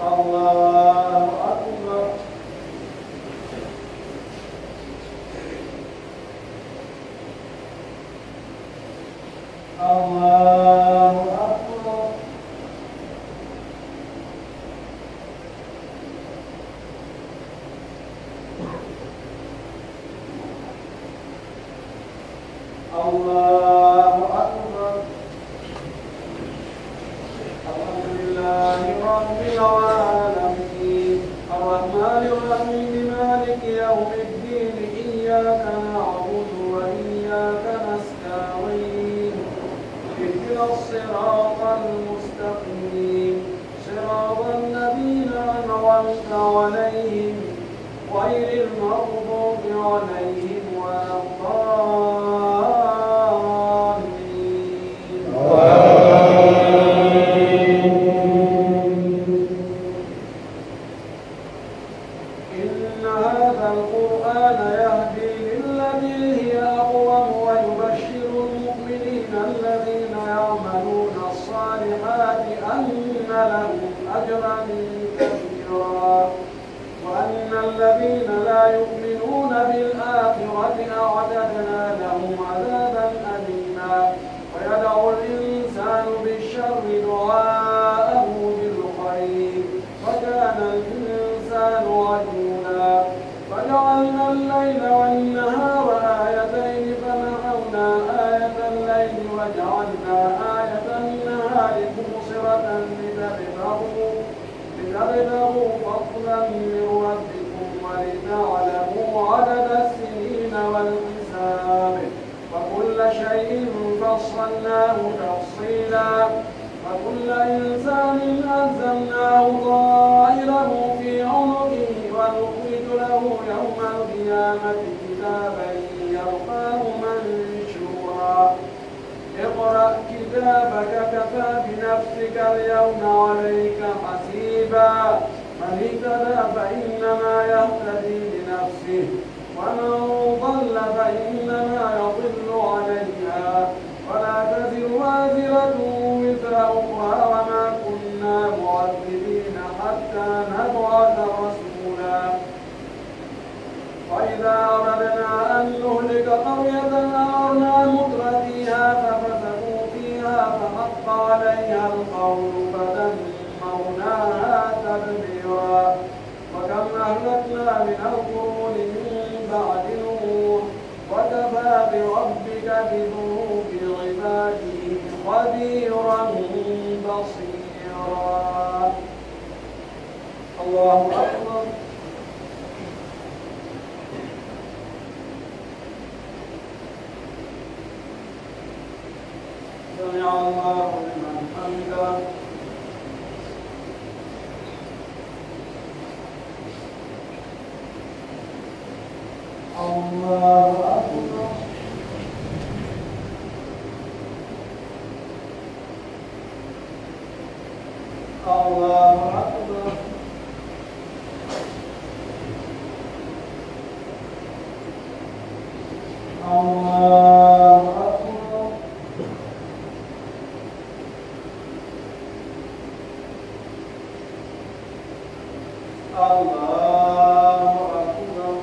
الله أكبر. الله أكبر. الله أكبر. الحمد لله رب العالمين. الرحمن الرحيم. مالك يوم الدين. إياك نعبد وإياك نستعين. اهدنا الصراط المستقيم. صراط الذين أنعمت عليهم غير المغضوب عليهم ولا الضالين. إن هذا القرآن يهدي للتي هي أقوم ويبشر المؤمنين الذين يعملون الصالحات أن لهم أجرا كبيرا. وأن الذين لا يؤمنون بالآخرة أعتدنا لهم عذابا أليما. ويدعو الإنسان بالشر دعاءه بالخير وكان الإنسان عجولا. وجعلنا الليل والنهار آيتين فمحونا آية الليل وجعلنا آية النهار مبصرة لتبتغوا لتبتغوا فضلا من ربكم ولتعلموا عدد السنين والحساب وكل شيء فصلناه تفصيلا وكل إنسان ألزمناه طائره في عنقه ونخرج له يوم القيامة كتابا يلقاه منشورا. اقرأ كتابك كفى بنفسك اليوم عليك حسيبا. من اهتدى فإنما يهتدي لنفسه ومن ضل فإنما يضل عليها ولا تزر وازرة وزر أخرى وما كنا معذبين حتى نبعث رسولا. وإذا أردنا أن نهلك قرية أمرنا متر فيها ففسقوا فيها فحق عليها القول فدمرناها تدميرا. وكم أهلكنا من القرون من بعد نوح وكفى بربك بذنوب عباده خبيرا بصيرا. الله أكبر. سمع الله لمن حمده. الله أكبر. الله أكبر. الله أكبر. الله أكبر.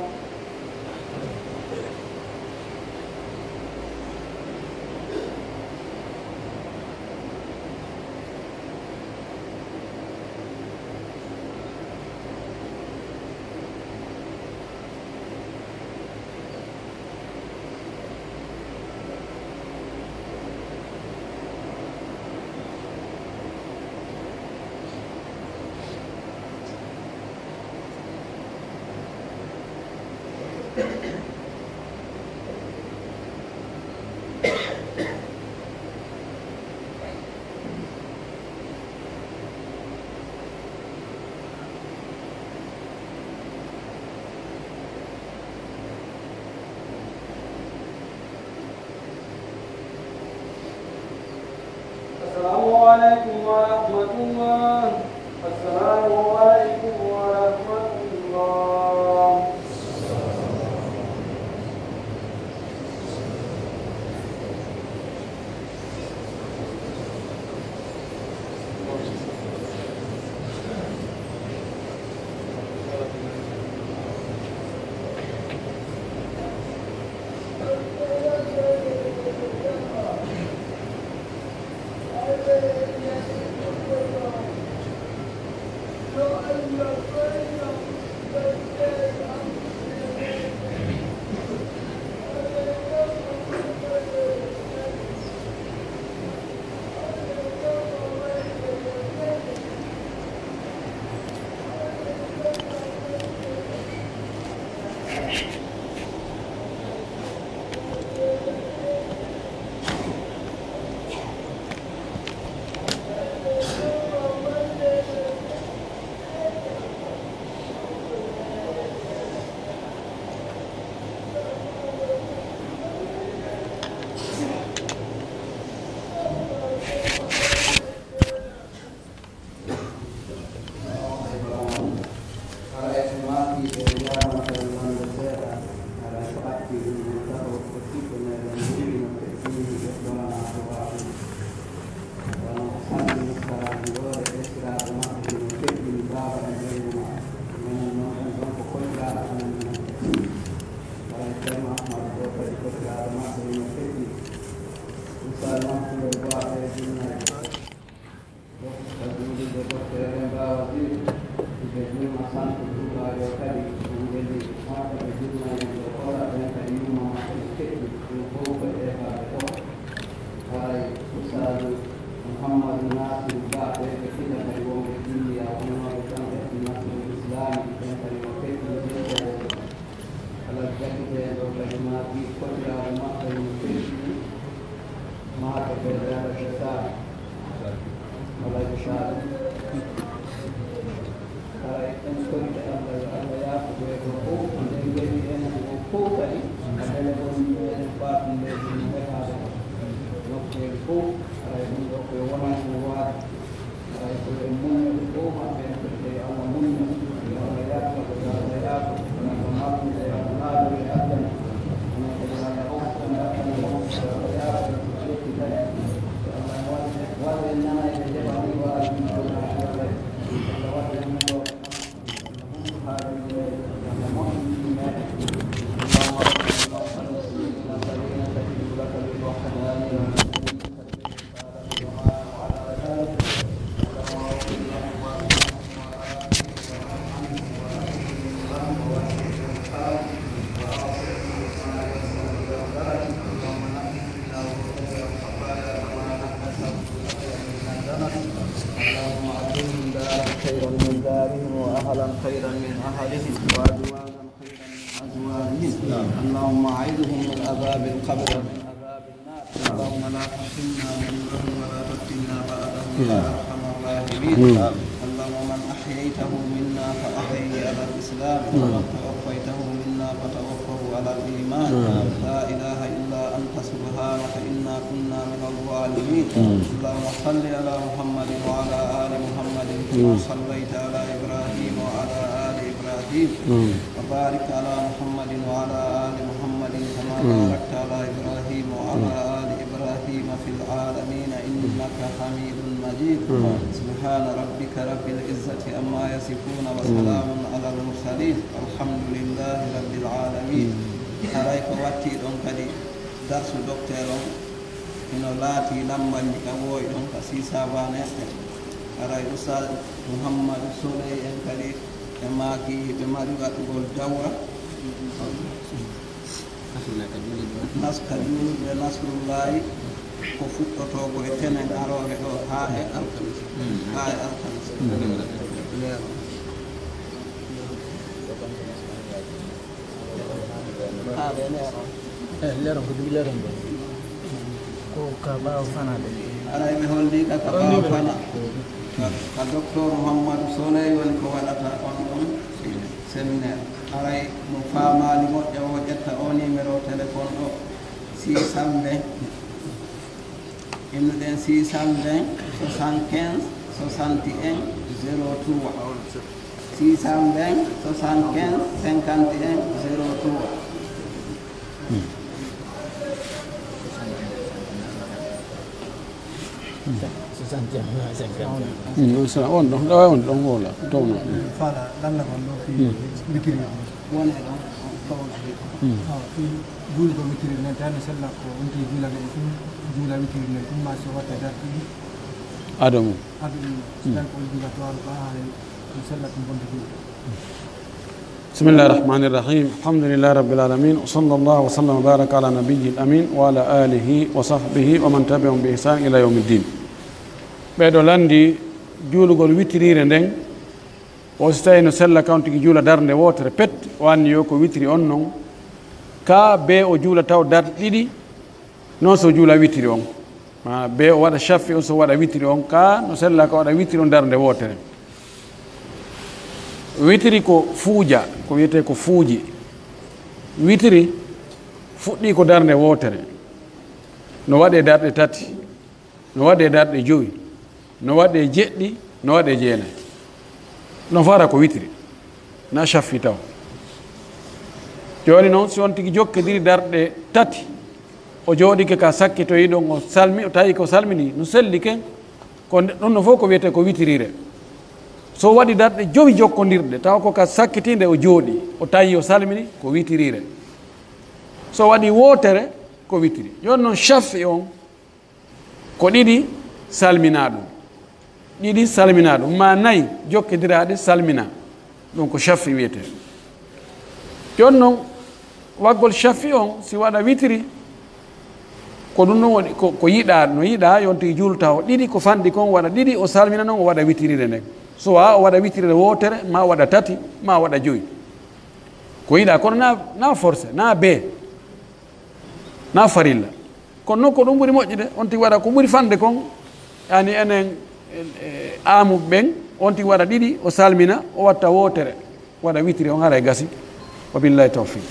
السلام عليكم ورحمة الله. السلام عليكم ورحمة الله. Ceerno Ahmadu ɗoo kadi, kokiraaɗo maɓɓe hino feƴƴi. Ustaadu Mahmuudu Ba e Junnaye. Ɗoo ka juulirde Dokteer Demba Waziri, ɓe Junna Santu Duuɓaajo kadi, on weli maɓɓe ɓe Junna en ɗoo kola, ɓen kadi yumma maɓɓe no feƴƴi, ɗum fow ko e heɓaaɓe ɗoo. Haray Ustaadu Muhammadu Naasiru Ba, ɓe ɓe fina kadi wonɓe Indiya, wonnooɓe kamɓe e Nasrul Islaami, ɓen kadi no feƴƴi. Alal jaggitee ɗoo kadi maa fii kotiraaɓe maɓɓe no feƴƴi, maa ko ɓe Alhaji Sall. Alhaji Sall. Haray en torike Allah, yo Allah yaafo ɓe ɗoo fow, ko nden weli en ko fow kadi, a ɓele woni meɗen faatundeeji no heɓaade ko. Nokkeeli fow, haray ɗum ɗoo ko yo wonan ko waade. Haray ko yo en muññu, ɗo maɓɓe en, yo Allah muññu, yo Allah yaafo, yo Allah yaafo, yo Allah marnu, yo Allah naadu e aljana. Onon kadi yo Allah hokku en battane on, yo Allah yaafo, yo Allah yetti kadi. Yo Allah waɗ-, waɗu en nana e ɓe heɓa ni wala ɗum ɗo na Allah waɗu en ɗo. Haajuuji meɗen, yo Allah moƴƴin ɗi meɗen. اللهم ربنا إنك تجيب الذين تجيب لك بالوحدانية. اللهم أبدلهم دارا خيرا من دارهم وأهلا خيرا من أهلهم وأزواجا خيرا من أزواجهم. اللهم أعذهم من عذاب القبر ومن عذاب اللهم لا تحرمنا نورهم ولا تفتنا بعده يا أرحم الراحمين. اللهم من أحييته منا فأحيه على الإسلام، ومن توفيته منا فتوفه على الإيمان. لا إله إلا أنت سبحانك إنا كنا من الظالمين. اللهم صل على محمد وعلى آل محمد كما صليت على إبراهيم وعلى آل إبراهيم. وبارك على محمد وعلى آل محمد كما باركت على إبراهيم وعلى آل إبراهيم في العالمين إنك حميد مجيد. سبحان ربك رب العزة عما يصفون وسلام على المرسلين والحمد لله رب العالمين. Haray ko watti ɗon kadi darsu docteur on, hino laatii lambanji ka wooyi ɗon ka six cent vingt et un. Haray Oustaz Mouhamadou Souley en kadi ɓe maaki hiɓe mari waɗugol dawra. Nas-, ka juulirde Nasrullahi ko fuɗɗotoo ko e tenen aroore ɗoo haa e alkamis. Haa e alkamis. Leero. Haa ɓe leero. Eh, leero ko dugi leero ndo. Ko ka ɓaawo fanaade. Haray ɓe holli ka, ka ɓaawo fana. Ka, ka Docteur Mouhamadou Souley woni ko waɗata on ɗon séminaire. Haray mo faamaali moƴƴa o ƴetta o numéro téléphone ɗo, six cent vingt. Innuɗen six cent vingt, soixante-quinze, soixante et un, zéro trois. Six cent vingt, soixante-quinze, cinquante et un, zéro trois. Soixante et un, cinquante et un. Mm, on sera, on ɗon, ɗo, on ɗon, wala, ɗon, no. Fala, lalla kon ɗo fi witiri. Wona e ɗon, on ɗon. Mm. Awa, fi juulugol witiri nden, tawi no sella ko wonti juulagol ɗum, juula witiri nden ɗum, ma so watta darɗi ɗi. Ado mum. Ado ɗum, so tawi ko on juula to aro ba, haare, no sella ɗum bonde juula. بسم الله الرحمن الرحيم. الحمد لله رب العالمين. وصلى الله وسلم وبارك على نبي الأمين وعلى آله وصحبه ومن تبعهم بإحسان إلى يوم الدين. Ɓeɗo lanndi juulugol witiriire nden, o si tawi no sella kawntigi juula darnde wootere pet, o anniyo ko witiri on non, ka be o juula taw darɗe ɗiɗi, non so juula witiri on. Ma be o waɗa shaffi on, so waɗa witiri on, ka no sella ka waɗa witiri on darnde wootere. Witiri ko fuuja, ko wiyetee ko fuuji. Witiri fuɗɗii ko darnde wootere. No waɗee darɗe tati, no waɗee darɗe jowi, no waɗee jeɗɗi, no waɗee jeenay. No fara ko witiri, na shaffi taw. Jooni non, si on tigi jokkodiri darɗe tati, o jooɗike ka sakkitoyi ɗon, o salmi, o tawi ko salmini, no selli ken, ko nde, ɗum no fof ko wiyetee ko witiriire. So waɗi darɗe jowi jokkondirɗe, tawa ko ka sakkitiinde o jooɗi, o tawi o salmini, ko witiriire. So waɗi wootere, ko witiri. Jooni non, shaf'i on, ko ɗiɗi salminaa ɗum. Ɗiɗi salminaa ɗum, maa nayi jokkondiraaɗe salminaa. Ɗum ko shaf'i wiyetee. Jooni non, waggol shaf'i on, si waɗa witiri, ko ɗum non woni, ko, ko yiɗaa, no yiɗaa, yo on tigi juulta o ɗiɗi, ko fanɗi kon, waɗa ɗiɗi, o salmina non, o waɗa witirire nden. Soit o waɗa witirire wootere, maa o waɗa tati, maa o waɗa joyi. Ko yiɗaa, kono na, na forcé, na bee. Na farilla. Kono non ko ɗum ɓuri moƴƴude, on tigi waɗa ko ɓuri fanɗude kon, yani enen, e, e, aamuɓe ɓen, on tigi waɗa ɗiɗi, o salmina, o watta wootere, waɗa witiri on, haray gasi. Wa billahi tawfiq.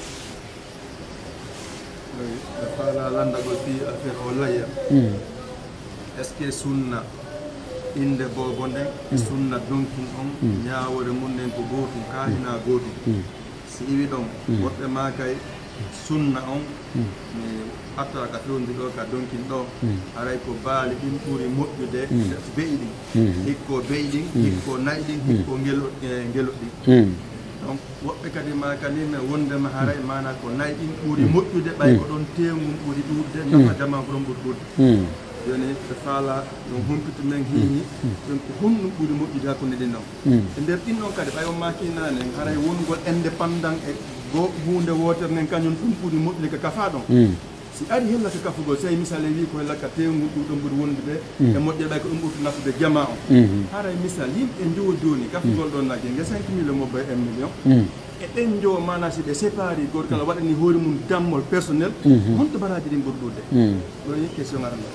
Ɓe faalaa lanndagol fii affaire o layya. Hmm. Est-ce que sunna innde boobo nden e Hmm. sunna donkin on, Hmm. ñaawoore mun nden ko gootum, kaa hinaa gootum? Hmm. Si iwi ɗon, Mm. woɓɓe maa kay, sunna on, Mm. mi artata ka fewndi ɗoo, ka donkin ɗoo, Mm. haray ko baali ɗin ɓuri moƴƴude, Mm. be'i ɗin. Mm. Hikko be'i ɗin, Mm. hikko na'i ɗin, Mm. hikko ngelo-, eh, ngeloɗi ɗin. Mm. Donc, woɓɓe kadi maa ka nii men wondema haray maanaa ko na'i ɗin ɓuri Mm. moƴƴude, ɓay Mm. ko ɗon teewu ngun ɓuri ɗuuɗude, Mm. nafa jamaa ko ɗon ɓuri ɗuuɗude. Mm. Jooni, ɓe faalaa ɗon humpito men hiini, Mm. ɗon ko honɗun ɓuri moƴƴude hakkunde ɗin ɗon. Mm. E nder ɗin ɗon kadi, ɓay on maakii naane, haray wongol indépendant e go-, huunde wootere nden, kañun ɗun ɓuri moƴƴude ka kafaa ɗon. Mm. Si ari hella ka kafugol, si misal en wi'i ko hella ka teewu ngun ɗun ɗon ɓuri wondude Mm. e moƴƴere, ɓay ko ɗun ɓurata nafude jamaa on. Mhm. Haray misal, yimɓe njowo jooni, kafugol Mm. ɗon nagge, nge cinq millions mo bay un million. Mm. E ɓen njowo, maanaa si ɓe séparé, gooto kala waɗani hoore mun dammol personnel, Mhm. honto baraaji ɗin ɓuri ɗuuɗude? Mm. Ɗon woni question arano.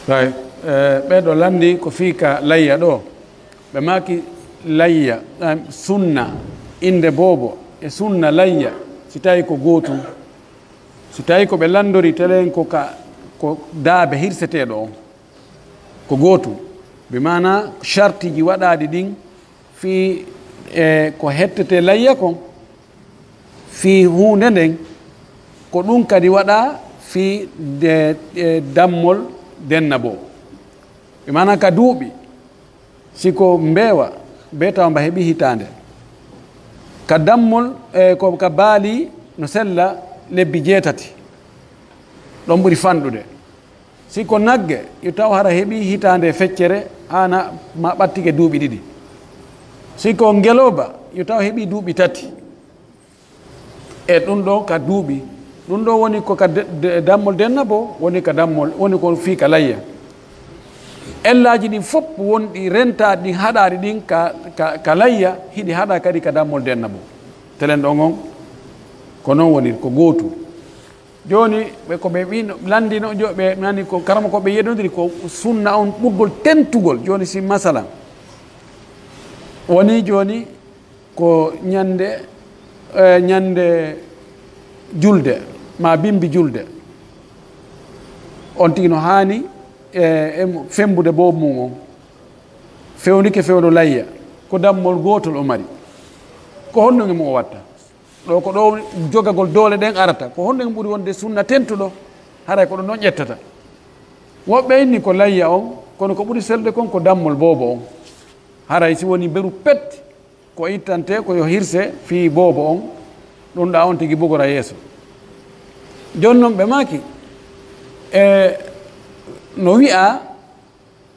Right. Eh, ɓee ɗoo lanndii ko fii ka layya ɗoo. Ɓe maaki layya, eh, sunna innde boobo e sunna layya, si tawii ko gootun. Si tawii ko ɓe lanndori telen ko ka, ko daabe hirseteeɗo on, ko gootun. Bi maanaa shartiiji waɗaaɗi ɗin fii, eh, ko hettetee layya kon, fii huunde nden, ko ɗun kadi waɗaa fii de, eh, dammol dennaboo. Bi maanaa ka duuɓi, si ko mbeewa, bee tawa mba heɓii hitaande. Ka dammol, eh, ko ka baali no sella lebbi jeetati. Ɗon ɓuri fanɗude. Si ko nagge, yo taw hara heɓii hitaande feccere, haana ma ɓattike duuɓi ɗiɗi. Si ko ngelooba, yo taw heɓii duuɓi tati. E ɗun ɗoo ka duuɓi. Ɗun ɗoo woni ko ka de, de, dammol dennaboo, woni ka dammol, woni ko fii ka layya. Ellaaji ɗin fof wonɗi rentaaɗi ɗin, haɗaaɗi ɗin ka, ka, ka layya, hiɗi haɗaa kadi ka dammol dennaboo. Telen ɗon on, ko non woni, ko gootun. Jooni, ɓe, ko ɓe ɓi-, lanndino, jo-, ɓe nani ko karamoko ɓe yeddondiri ko sunna on ɓurgol tentugol. Jooni, si masalan, woni jooni ko ñande, eh, ñande julde, maa bimbi julde, on tigi no haani, eh, e mo-, fembude boobo mun on. Fewndike fewndo layya, ko dammol gootol o mari. Ko honɗun e mo o watta? Ɗoo ko ɗoo jogagol doole ɗen arata. Ko honɗun ɓuri wonde sunna tentuɗo? Haray ko ɗun ɗon ƴettata. Woɓɓe inni ko layya on, kono ko ɓuri selde kon ko dammol boobo on. Haray si woni mberu pet, ko ittantee ko yo hirse fii boobo on, ɗun ɗaa on tigi bugora yeeso. Jooni non ɓe maaki, e no wi'aa,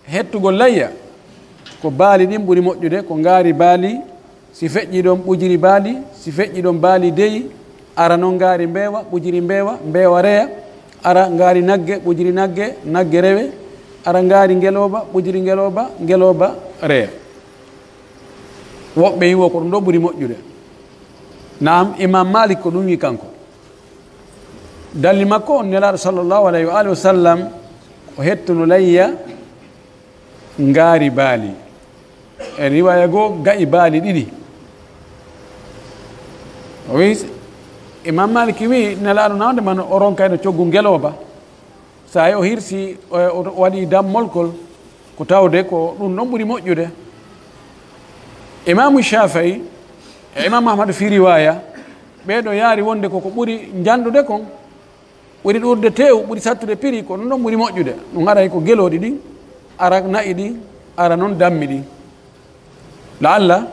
hettugol layya, ko baali ɗin ɓuri moƴƴude, ko ngaari baali, si feƴƴii ɗon ɓujiri baali, si feƴƴii ɗon baali deyi, ara non ngaari mbeewa, ɓujiri mbeewa, mbeewa reya, ara ngaari nagge, ɓujiri nagge, nagge rewe, ara ngaari ngelooba, ɓujiri ngelooba, ngelooba reya. Woɓɓe yi'oo ko ɗun ɗoo ɓuri moƴƴude. Naam, Imaam Maalik ko ɗun wi'i kanko. Dalil makko on, Nelaaɗo sallallahu alayhi wa alihi wa sallam, o hettuno layya ngaari baali. E riwaaya goo, ga'i baali ɗiɗi. O wi'i, Imaam Maalik wi'i, Nelaaɗo nawde man o ronkayno coggu ngelooba. Saa'i o hirsi, o, o waɗi dammol kol, ko tawde ko ɗun ɗon ɓuri moƴƴude. Imaamu Shaafi'i e Imaamu Ahmadu fii riwaaya, ɓee ɗoo yaari wonde ko ko ɓuri njanɗude kon, ɓuri ɗuuɗude teewu, ɓuri sattude piri, ko ɗun ɗon ɓuri moƴƴude. Ɗun haray ko gelooɗi ɗin, ara na'i ɗin, ara non dammi ɗin. La'alla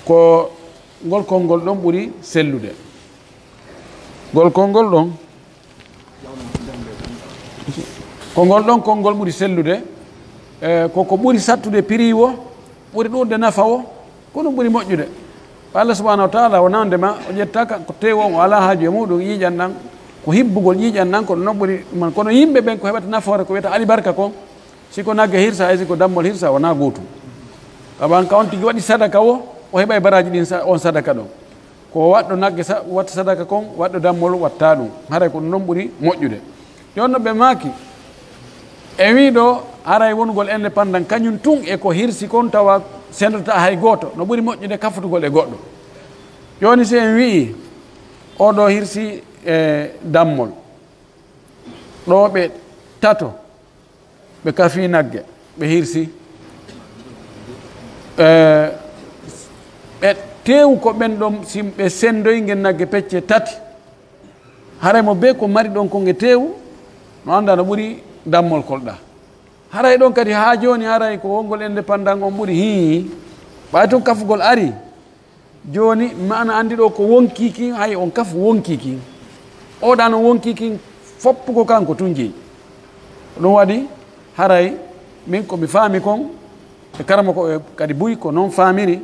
ko ngol konngol ɗon ɓuri sellude. Ngol konngol ɗon, ko ngol ɗon konngol ɓuri sellude, e, ko ko ɓuri sattude prix wo, ɓuri ɗuuɗde nafa wo, ko ɗum ɓuri moƴƴude. Ko Allah subhanahu wa ta'ala wonande ma, o ƴettaka ko teewu on, o alaa haaju e muɗum, ƴiiƴan ɗan, ko hibbugol ƴiiƴan ɗan, ko ɗum non ɓuri ɗum. Kono yimɓe ɓen ko heɓata nafoore, ko wiyata alibarka kon, si ko nagge hirsa, hay si ko dammol hirsa, wonaa gootum. Sabu an ka on tigi waɗi sadaka wo, o heɓay baraaji ɗin sa-, on sadaka ɗon. Ko waɗɗo nagge sa-, watta sadaka kon, waɗɗo dammol watta ɗum. Haray ko ɗum non ɓuri moƴƴude. Jooni no ɓe maaki, e wii ɗoo, haray wonugol indépendant, kañum tun e ko hirsi kon tawa sendata hay gooto, no ɓuri moƴƴude kafutugol e goɗɗo. Jooni si en wi'i, oo ɗoo hirsi e dammol, ɗoo ɓe tato, ɓe kafii nagge, ɓe hirsi. E, ɓe teewu ko ɓen ɗon, si ɓe sendoyi ngen nagge pecce tati, haray mo bee ko mari ɗon kon e teewu, no annda no ɓuri dammol kolɗa. Haray ɗon kadi haa jooni, haray ko wongol indépendant on ɓuri, hii, ɓay tun kafugol ari. Jooni, maana anndi ɗoo ko wonkii kin, hay on kafu wonkii kin. Oo ɗaa no wonkii kin, foppu ko kanko tun jeyi. Ko ɗum waɗi, haray min ko mi faami kon, e karamoko e kadi buy ko non faamiri,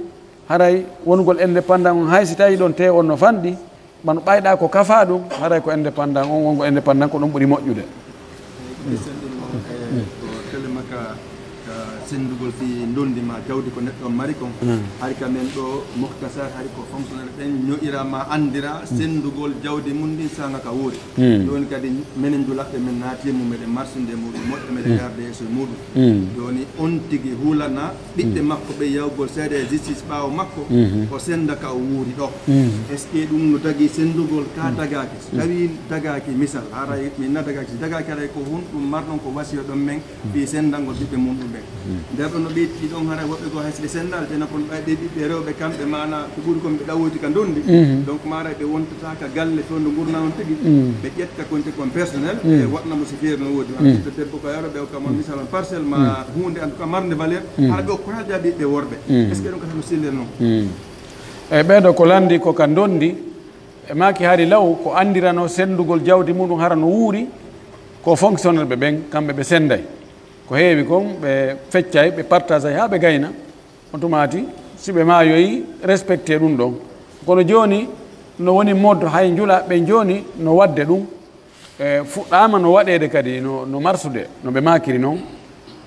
haray wonugol indépendant on, hay si tawii ɗon tee on no fanɗi, bano ɓayɗaa ko kafaa ɗum, haray ko indépendant on, wongo indépendant ko ɗum ɓuri moƴƴude. Question ɗin on, e, ko telema ka, ka senndugol fii ndondi maa jawdi ko neɗɗo on mari kon. Mm. Hari ka men ɗoo Mukhtasar, hari ko fonctionnaire ɓen ño'ira maa anndira senndugol jawdi mun ndin saanga ka wuuri. Mm. Jooni kadi menen njulaɓɓe men naati e mum, meɗen marsinde e muɗum, moƴƴo meɗen yarde yeeso e muɗum. Mm. Jooni on tigi hulana ɓiɓɓe makko ɓen yahugol seede e justice ɓaawo makko, o sennda ka o wuuri ɗoo. Mm. Est-ce que ɗum no dagii senndugol ka dagaaki? So tawii dagaaki, misal, haray, min na dagaaki, si dagaaki haray ko honɗum marɗon ko wasiya ɗon men fii senndangol ɓiɓɓe mun ɗum ɓen? Nder ɗon no ɓe itti ɗon haray woɓɓe goo hay si ɓe senndaali, tena kon ɓay ɓe ɓiɓɓe rewɓe kamɓe maana ko ɓuri kon ɓe ɗawoyti ka ndondi. Donc maaray ɓe wontata ka galle fewndo ngurnaa on tigi. Ɓe ƴetta kon tigi kon personnel, ɓe waɗna mo si feeri no woodi. Walla ɓiɗɗo debbo ko yaro ɓe hokka mo misal on parcelle ma huunde en tout cas marnde valeur. Hara ɓe okkoraa jaabi ɓe worɓe. Est-ce que ɗum kadi no selliri non? E ɓeeɗo ko lanndi ko ka ndondi, e maaki hari law ko anndirano senndugol jawdi muɗum hara no wuuri, ko fonctionnaire ɓe ɓen, kamɓe ɓe sennday. Ko heewi kon, ɓe feccay, ɓe partagay haa ɓe gayna. On tumaati, si ɓe maayoyi, respecté ɗum ɗon. Kono jooni, no woni mode hay njula, ɓe jooni no waɗde ɗum. E, fuɗɗaama no waɗeede kadi, no, no marsude, no ɓe maakiri non.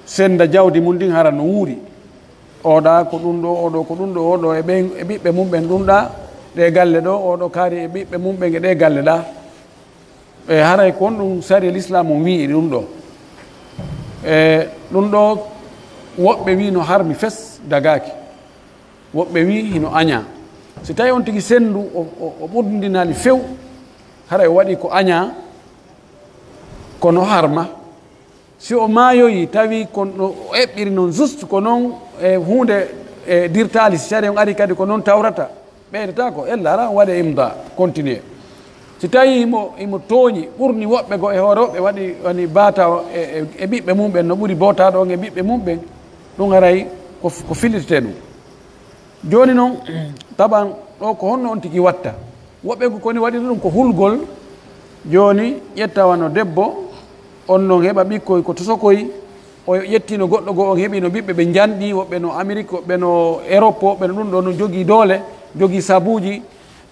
Sennda jawdi mum ndin hara no wuuri. Oɗa ko ɗum ɗo, oɗo ko ɗum ɗo, oɗo e ɓen, e ɓiɓɓe mum ɓen ɗum ɗa, ɗe galle ɗo, oɗo kaari e ɓiɓɓe mum ɓen e ɗe galle ɗa. E haray ko honɗum sariya Lislaam on wi'i ɗum ɗo? E ɗum ɗo, woɓɓe wi'i no harmi fes, dagaaki. Woɓɓe wi'i hino añaa. Si tawi on tigi senndu o, o, o ɓurdinaali few, haray o waɗi ko añaa, kono harma. Si o maayoyi, tawi ko no o eɓɓiri non juste ko non e huunde e dirtaali, si sariya on ari kadi ko non tawrata, ɓeydata ko, ella ara on waɗe imda, continuer. Si tawi himo, himo tooñi, ɓurni woɓɓe goo e hoore woɓɓe, waɗi woni baata o e, e, e ɓiɓɓe mum ɓen, no ɓuri bootaaɗo on e ɓiɓɓe mum ɓen, ɗum haray ko, ko filirtee ɗum. Jooni non, taban ɗo ko honno on tigi watta? Woɓɓe ko koni waɗi ɗum ko hulgol. Jooni ƴetta wano debbo, on non heɓa ɓikkoy ko tosokoy, o ƴettino goɗɗo goo, on heɓino ɓiɓɓe ɓe njanɗi, woɓɓe no Amérique, woɓɓe no Europe, woɓɓe no ɗum ɗo no jogii doole, jogii sabuuji,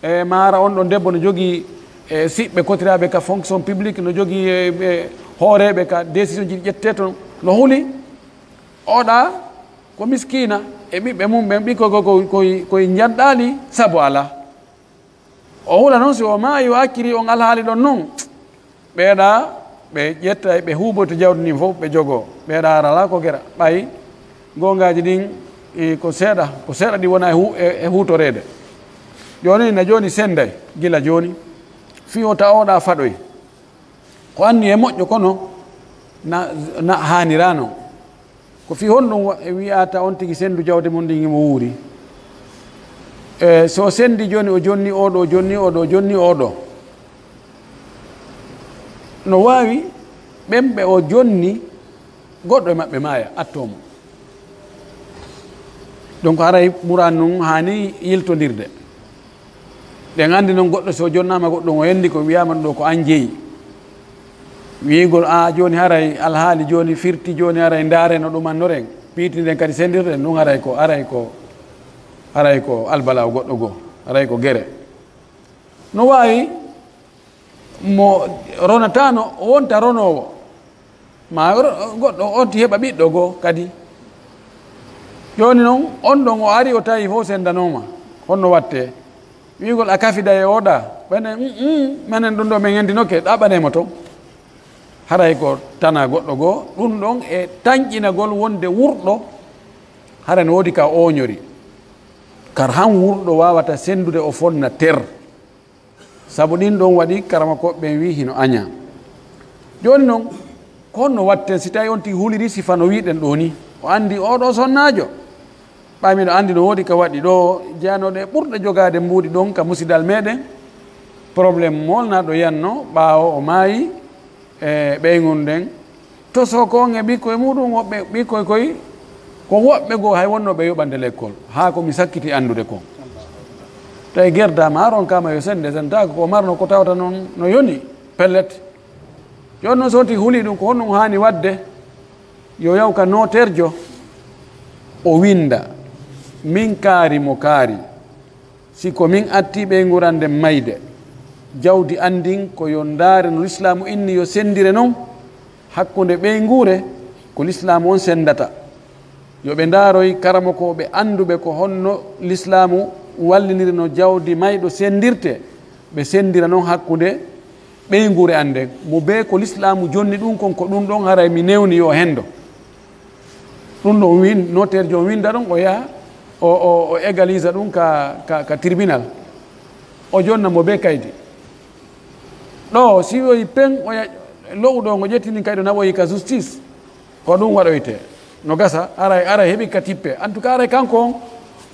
e maara on ɗon debbo no jogii, e siɓɓe kotiraaɓe ka fonction publique, no jogii, e, e hooreeɓe ka décision ji ɗi ƴettee ton, no huli. Oɗa ko miskiina e ɓiɓɓe mum ɓen, ɓikkoy ko, ko, koy, koy njanɗaali sabu alaa. O hula non si o maayi, o acciri on alhaali ɗon non, ɓeeɗa ɓe ƴetta, ɓe huuboyta jawdi ndin fof, ɓe jogoo, ɓeeɗa ara alaa ko gera. Ɓay goongaaji ɗin, e, ko seeɗa, ko seeɗa ɗi wona e hu-, e, e huutoreede. Jooni, na jooni sennday, gila jooni, fii o tawa oɗa faɗoy. Ko anni e moƴƴo, kono na, na haaniraano. Ko fii honɗum wa-, wi'ata on tigi senndu jawdi mum ndin himo wuuri? E, so o senndi jooni, o jonni oɗo, o jonni oɗo, o jonni oɗo. No waawi ɓen ɓe o jonni, goɗɗo e maɓɓe maaya, attoo mo. Donc, haray ɓuran nun haani yiltondirde. Ɗen anndi non goɗɗo so jonnaama goɗɗum o yenndi ko wiyaama ɗum ɗo ko an jeyi. Wi'ugol, "Aa, jooni haray alhaali jooni firti, jooni haray ndaare no ɗumannoren, piiti nden kadi senndirten ɗum, haray ko, haray ko, haray ko albalaa goɗɗo goo, haray ko gere." No waawi mo ronataano wonta ronoowo, maa ro-, goɗɗo on ti heɓa ɓiɗɗo goo kadi. Jooni non, on ɗon o ari o tawi fof senndanooma, honno wattee? Wi'ugol a kafida e oɗa, ɓene, "Mm, mm, menen ɗum ɗo men yenndinoke, ɗaɓɓanee mo ton." Haray ko tana goɗɗo goo, ɗum ɗon e tanƴinagol wonde wurɗo, hara no woodi ka ooñori. Kar han wurɗo waawata senndude o fonna ter. Sabu ɗin ɗon waɗi karamakooɓe ɓen wi'i hino añaa. Jooni non, ko honno watten si tawi on tigi huliri sifa no wi'uɗen ɗoo nii? O anndi oo ɗoo sonnaajo. Ɓay miɗo anndi no woodi ka waɗi ɗoo, jeyanooɗo e ɓurɗe jogaade mbuuɗi ɗon ka musidal meɗen. Problème moolnaaɗo yanno ɓaawo o maayi, e ɓeynguure nden. Tosoo ko on e ɓikkoy muuɗum, woɓɓe ɓikkoy koy, ko woɓɓe goo hay wonnoo ɓe yoɓande lekkol, haa ko mi sakkiti anndude kon. Tawi gerdaama, haron kama yo sennde, senndaaka ko marno ko tawata non no yoni, pellet. Jooni non so on tigi hulii ɗum, ko honɗum haani waɗde? Yo yaw ka nooterjo, o winnda, min kaari mo kaari. Si ko min attii ɓeynguure an nden mayde, jawdi an ndin ko yo ndaare no Lislaamu inni yo senndire non hakkunde ɓeynguure ko Lislaamu on senndata. Yo ɓe ndaaroy karamokooɓe annduɓe ko honno Lislaamu walliniri no jawdi mayɗo senndirtee, ɓe senndira non hakkunde ɓeynguure an nden. Mo bee ko Lislaamu jonni ɗum kon, ko ɗum ɗon haray mi newni yo henndo. Ɗum ɗon win-, notaire jo on winnda ɗum, o yaha, o, o, o égalisa ɗum ka, ka, ka tribunal. O jonna mo bee kaydi. Ɗoo, si wi'oyi pen, o ya-, lo'u ɗoo, ngo ƴettini kaydi, o naɓoyi ka justice. Ko ɗum waɗoyte. No gasa, ara, ara heɓi ka tippe. En tout cas, ara kanko on,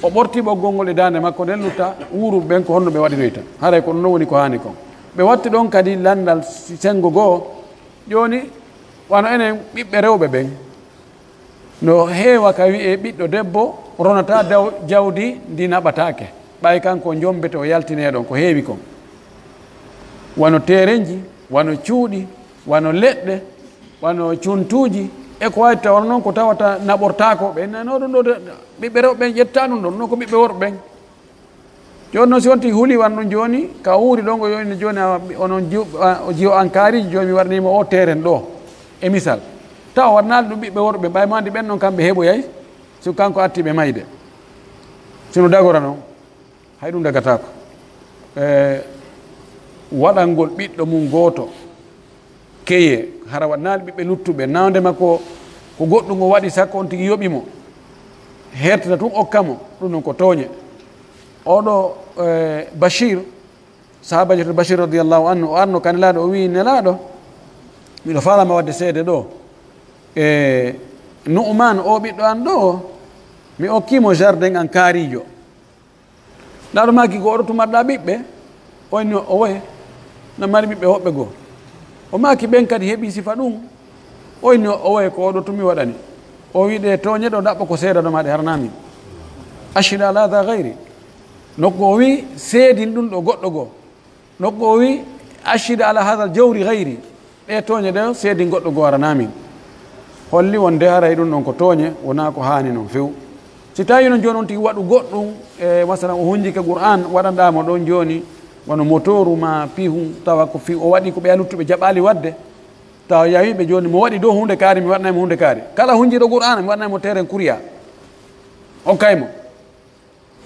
o ɓorti ɓoggol ngol e daande makko, nden lutta wuuru ɓen ko honno ɓe waɗiroyta. Haray ko ɗum non woni ko haani kon. Ɓe watti ɗon kadi lanndal s-, senngo goo. Jooni, wano enen ɓiɓɓe rewɓe ɓen, no heewa ka wi'ee ɓiɗɗo debbo ronata daw-, jawdi ndi naɓataake. Ɓay kanko jommbete o yaltinee ɗon ko heewi kon. Wano teerenji, wano cuuɗi, wano leɗɗe, wano cuntuuji, e ko wayi tawa non ko tawata naɓortaako. Ɓe nano ɗum ɗo de, ɓiɓɓe rewɓe ɓen ƴetta ɗum ɗon, non ko ɓiɓɓe worɓe ɓen. Jooni non si on tigi huli wan ɗum jooni, ka wuuri ɗon ko jooni, jooni a, onon jiw-, a, o jiwo an kaariiji, jooni mi warnii mo o teeren ɗo, e misal. Tawa warnaali ɗum ɓiɓɓe worɓe, ɓay mo anndi ɓen non kamɓe heɓoyay, si kanko atti ɓe mayde. Si no dagora non. Hay ɗum dagataako. E, waɗangol ɓiɗɗo mum gooto keye, hara waɗnaali ɓiɓɓe luttuɓe, nawde makko ko goɗɗum o waɗi, sakko on tigi yoɓi mo, hertata tun okka mo, ɗum ɗon ko tooñe. Oɗo, e, Bashir, sahabajo to Bashir radiyallahu anhu, o arno ka Nelaaɗo, o wi'i, "Nelaaɗo, miɗo faalama waɗde seede ɗo. E, Nu'man, o ɓiɗɗo an ɗo, mi okkii mo jardin an kaariijo." Naaɗo maaki ko oɗo tumarɗa ɓiɓɓe, o inni o woye, na mari ɓiɓɓe woɓɓe goo. O maaki ɓen kadi heɓi sifa ɗum, o inni o woye ko oɗo tumi waɗani. O wi'i ɗe tooñe ɗo ɗaɓɓo ko seedaɗo maɗe haranaami. Ashhadu ala hadha ghayri. Nokku o wi'i seedin ɗum ɗo goɗɗo goo. Nokku o wi'i, "Ashhadu ala hadha al-jawri ghayri." Ɗee tooñe ɗe seedin goɗɗo goo aranaa min. Holli wonde haray ɗum ɗon ko tooñe, wonaa ko haani non few. Si tawii non jooni on tigi waɗu goɗɗum, e masalan o hunjike Qur'aan, waɗanɗaa mo ɗon jooni, wano motooru maa pihun, tawa ko fi-, o waɗi ko ɓe luttuɓe jaɓaali waɗde, tawa yawii ɓe jooni, mo waɗi dow huunde kaari, mi waɗanay mo huunde kaari. Kala hunjiiɗo Qur'aana, mi waɗanay mo teeren kuriya. Okkay mo.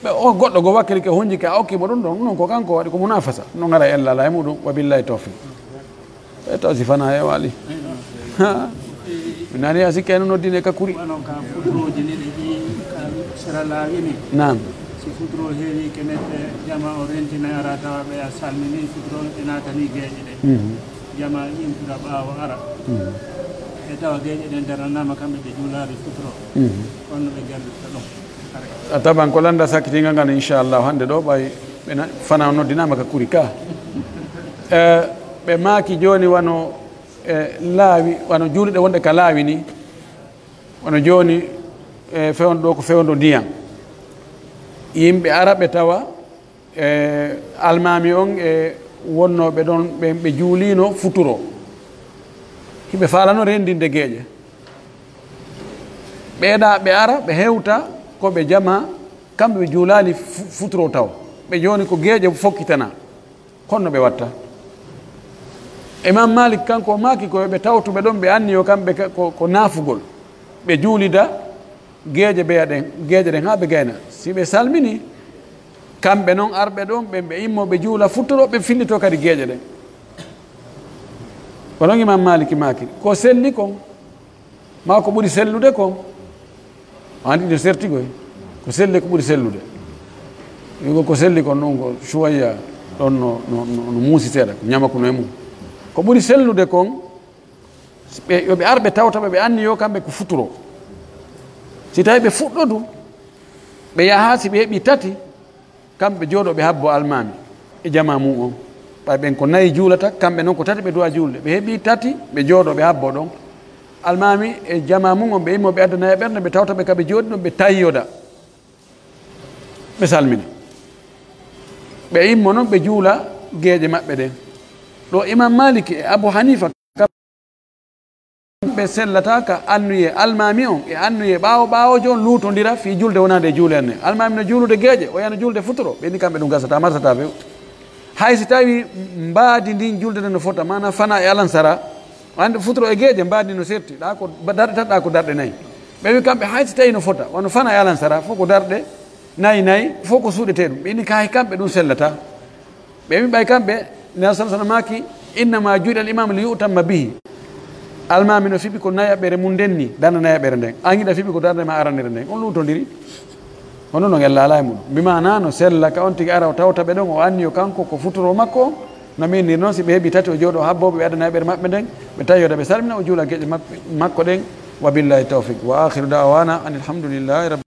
Ɓe, o goɗɗo go wakkilike hunjike a okki mo ɗum ɗon, non ko kanko waɗi ko munafasa. Non ara ella ala e muɗum, wa billahi tawfiq. E taw si fana e wali. Ha. Mi nani a sikke no noddine ka kuri. Wano ka futurooji ni ɗe ƴeewi ka sera laawi ni. Naam. Si futuro heewi ke neɗɗe jama o rentina ara tawa ɓe a salmini futuro ɓe naatani geeƴe ɗe. Mhm. Jama intura ɓaawo ara. Mhm. E tawa geeƴe ɗen daranaama kamɓe ɓe juulaali futuro. Mhm. Honno ɓe gardata ɗum? A taban ko lannda sakkitinga ngan, inchallahu, hannde ɗo, ɓay ɓe na-, fana noddinaama ka kuri ka. Eh, ɓe maaki jooni wano, eh, laawi, wano juuluɗe wonɗe ka laawi ni, wano jooni, eh, fewndo ɗo ko fewndo ndiyan. Yimɓe ara ɓe tawa E almaami on e wonnooɓe ɗon ɓen, ɓe juuliino futuro. Hiɓe faalano renndinde geeƴe. Ɓeeɗa ɓe ara, ɓe hewta ko ɓe jamaa, kamɓe ɓe juulaali fu-, futuro taw. Ɓe jooni ko geeƴe fokkitana. Honno ɓe watta? Imaam Maalik kanko o maaki ko yo ɓe tawtu ɓe ɗon, ɓe anniyo kamɓe ka, ko, ko naafugol. Ɓe juulida geeƴe beya ɗen, geeƴe ɗen haa ɓe gayna. Si ɓe salmini, kamɓe non arɓe ɗon, ɓen ɓe immo, ɓe juula futuro, ɓe fillito kadi geeƴe ɗen. Ko non Imaam Maaliki maaki, ko selli kon, maa ko ɓuri sellude kon, o anndi no serti koy, ko selli ko ɓuri sellude. Wi'ugo ko selli kon ɗum ko suwayya ɗon no, no, no, no muusi seeɗa, ko ñamaku no e mum. Ko ɓuri sellude kon, Si ɓe, yo ɓe ar ɓe tawta ɓe, ɓe anniyo kamɓe ko futuro. Si tawi ɓe fuɗɗodu, ɓe yaha, si ɓe heɓi tati, kamɓe ɓe jooɗo ɓe habbo almaami e jamaa mum on. Ɓay ɓen ko nayi juulata, kamɓe non ko tati ɓe duwa juulde. Ɓe heɓi tati, ɓe jooɗo ɓe habbo ɗon. Almaami e jamaa mum on, ɓe immo ɓe adda nayi e ɓernde, ɓe tawta ɓe ka ɓe jooɗi ɗon, ɓe tayyoda. Ɓe salmina. Ɓe immo non, ɓe juula geeƴe maɓɓe ɗen. Ɗo Imam Maliki e Abu Hanifa Ɓe sellata ka annuyee almaami on e annuyee ɓaawo ɓaawoojo on luutondira fii julde wonaande e juule an nden. Almaami no juulude geeƴe, o yana juulde futuro, ɓe inni kamɓe ɗum gasataa, marsataa few. Hay si tawii mbaadi ndin julde nden no fota, maanaa fanaa e alansara, annde futuro e geeƴe, mbaadi ndin no serti, ɗaa ko ba-, darɗe tati, ɗaa ko darɗe nayi. Ɓe wi kamɓe hay si tawii no fota, wano fanaa e alansara, fof ko darɗe nayi nayi, fof ko suuɗetee ɗum. Ɓe inni ka hay kamɓe ɗum sellataa. Ɓe wi'i ɓay kamɓe, Nelson Sona maaki, "Innama ju'ila al-imamu li yu'tamma bihi." Almaami no fiɓi ko nayaɓere mum nden ni, darnde nayaɓere nden. An hiɗa fiɓi ko darnde ma aranere nden. On luutondiri. Hono non en laalaa e muɗum. Bi maanaa no sella ka on tigi ara o tawta ɓe ɗon, o anniyo kanko ko futuro makko on. No miiniri non, si ɓe heɓi tati o jooɗo habbooɓe ɓe adda nayaɓere maɓɓe nden, ɓe tawi yoda ɓe salmina, o juula geƴe maɓɓe, makko ɗen. Wa billahi tawfiq. Wa akhiru da'wana anil hamdulillahi rabbil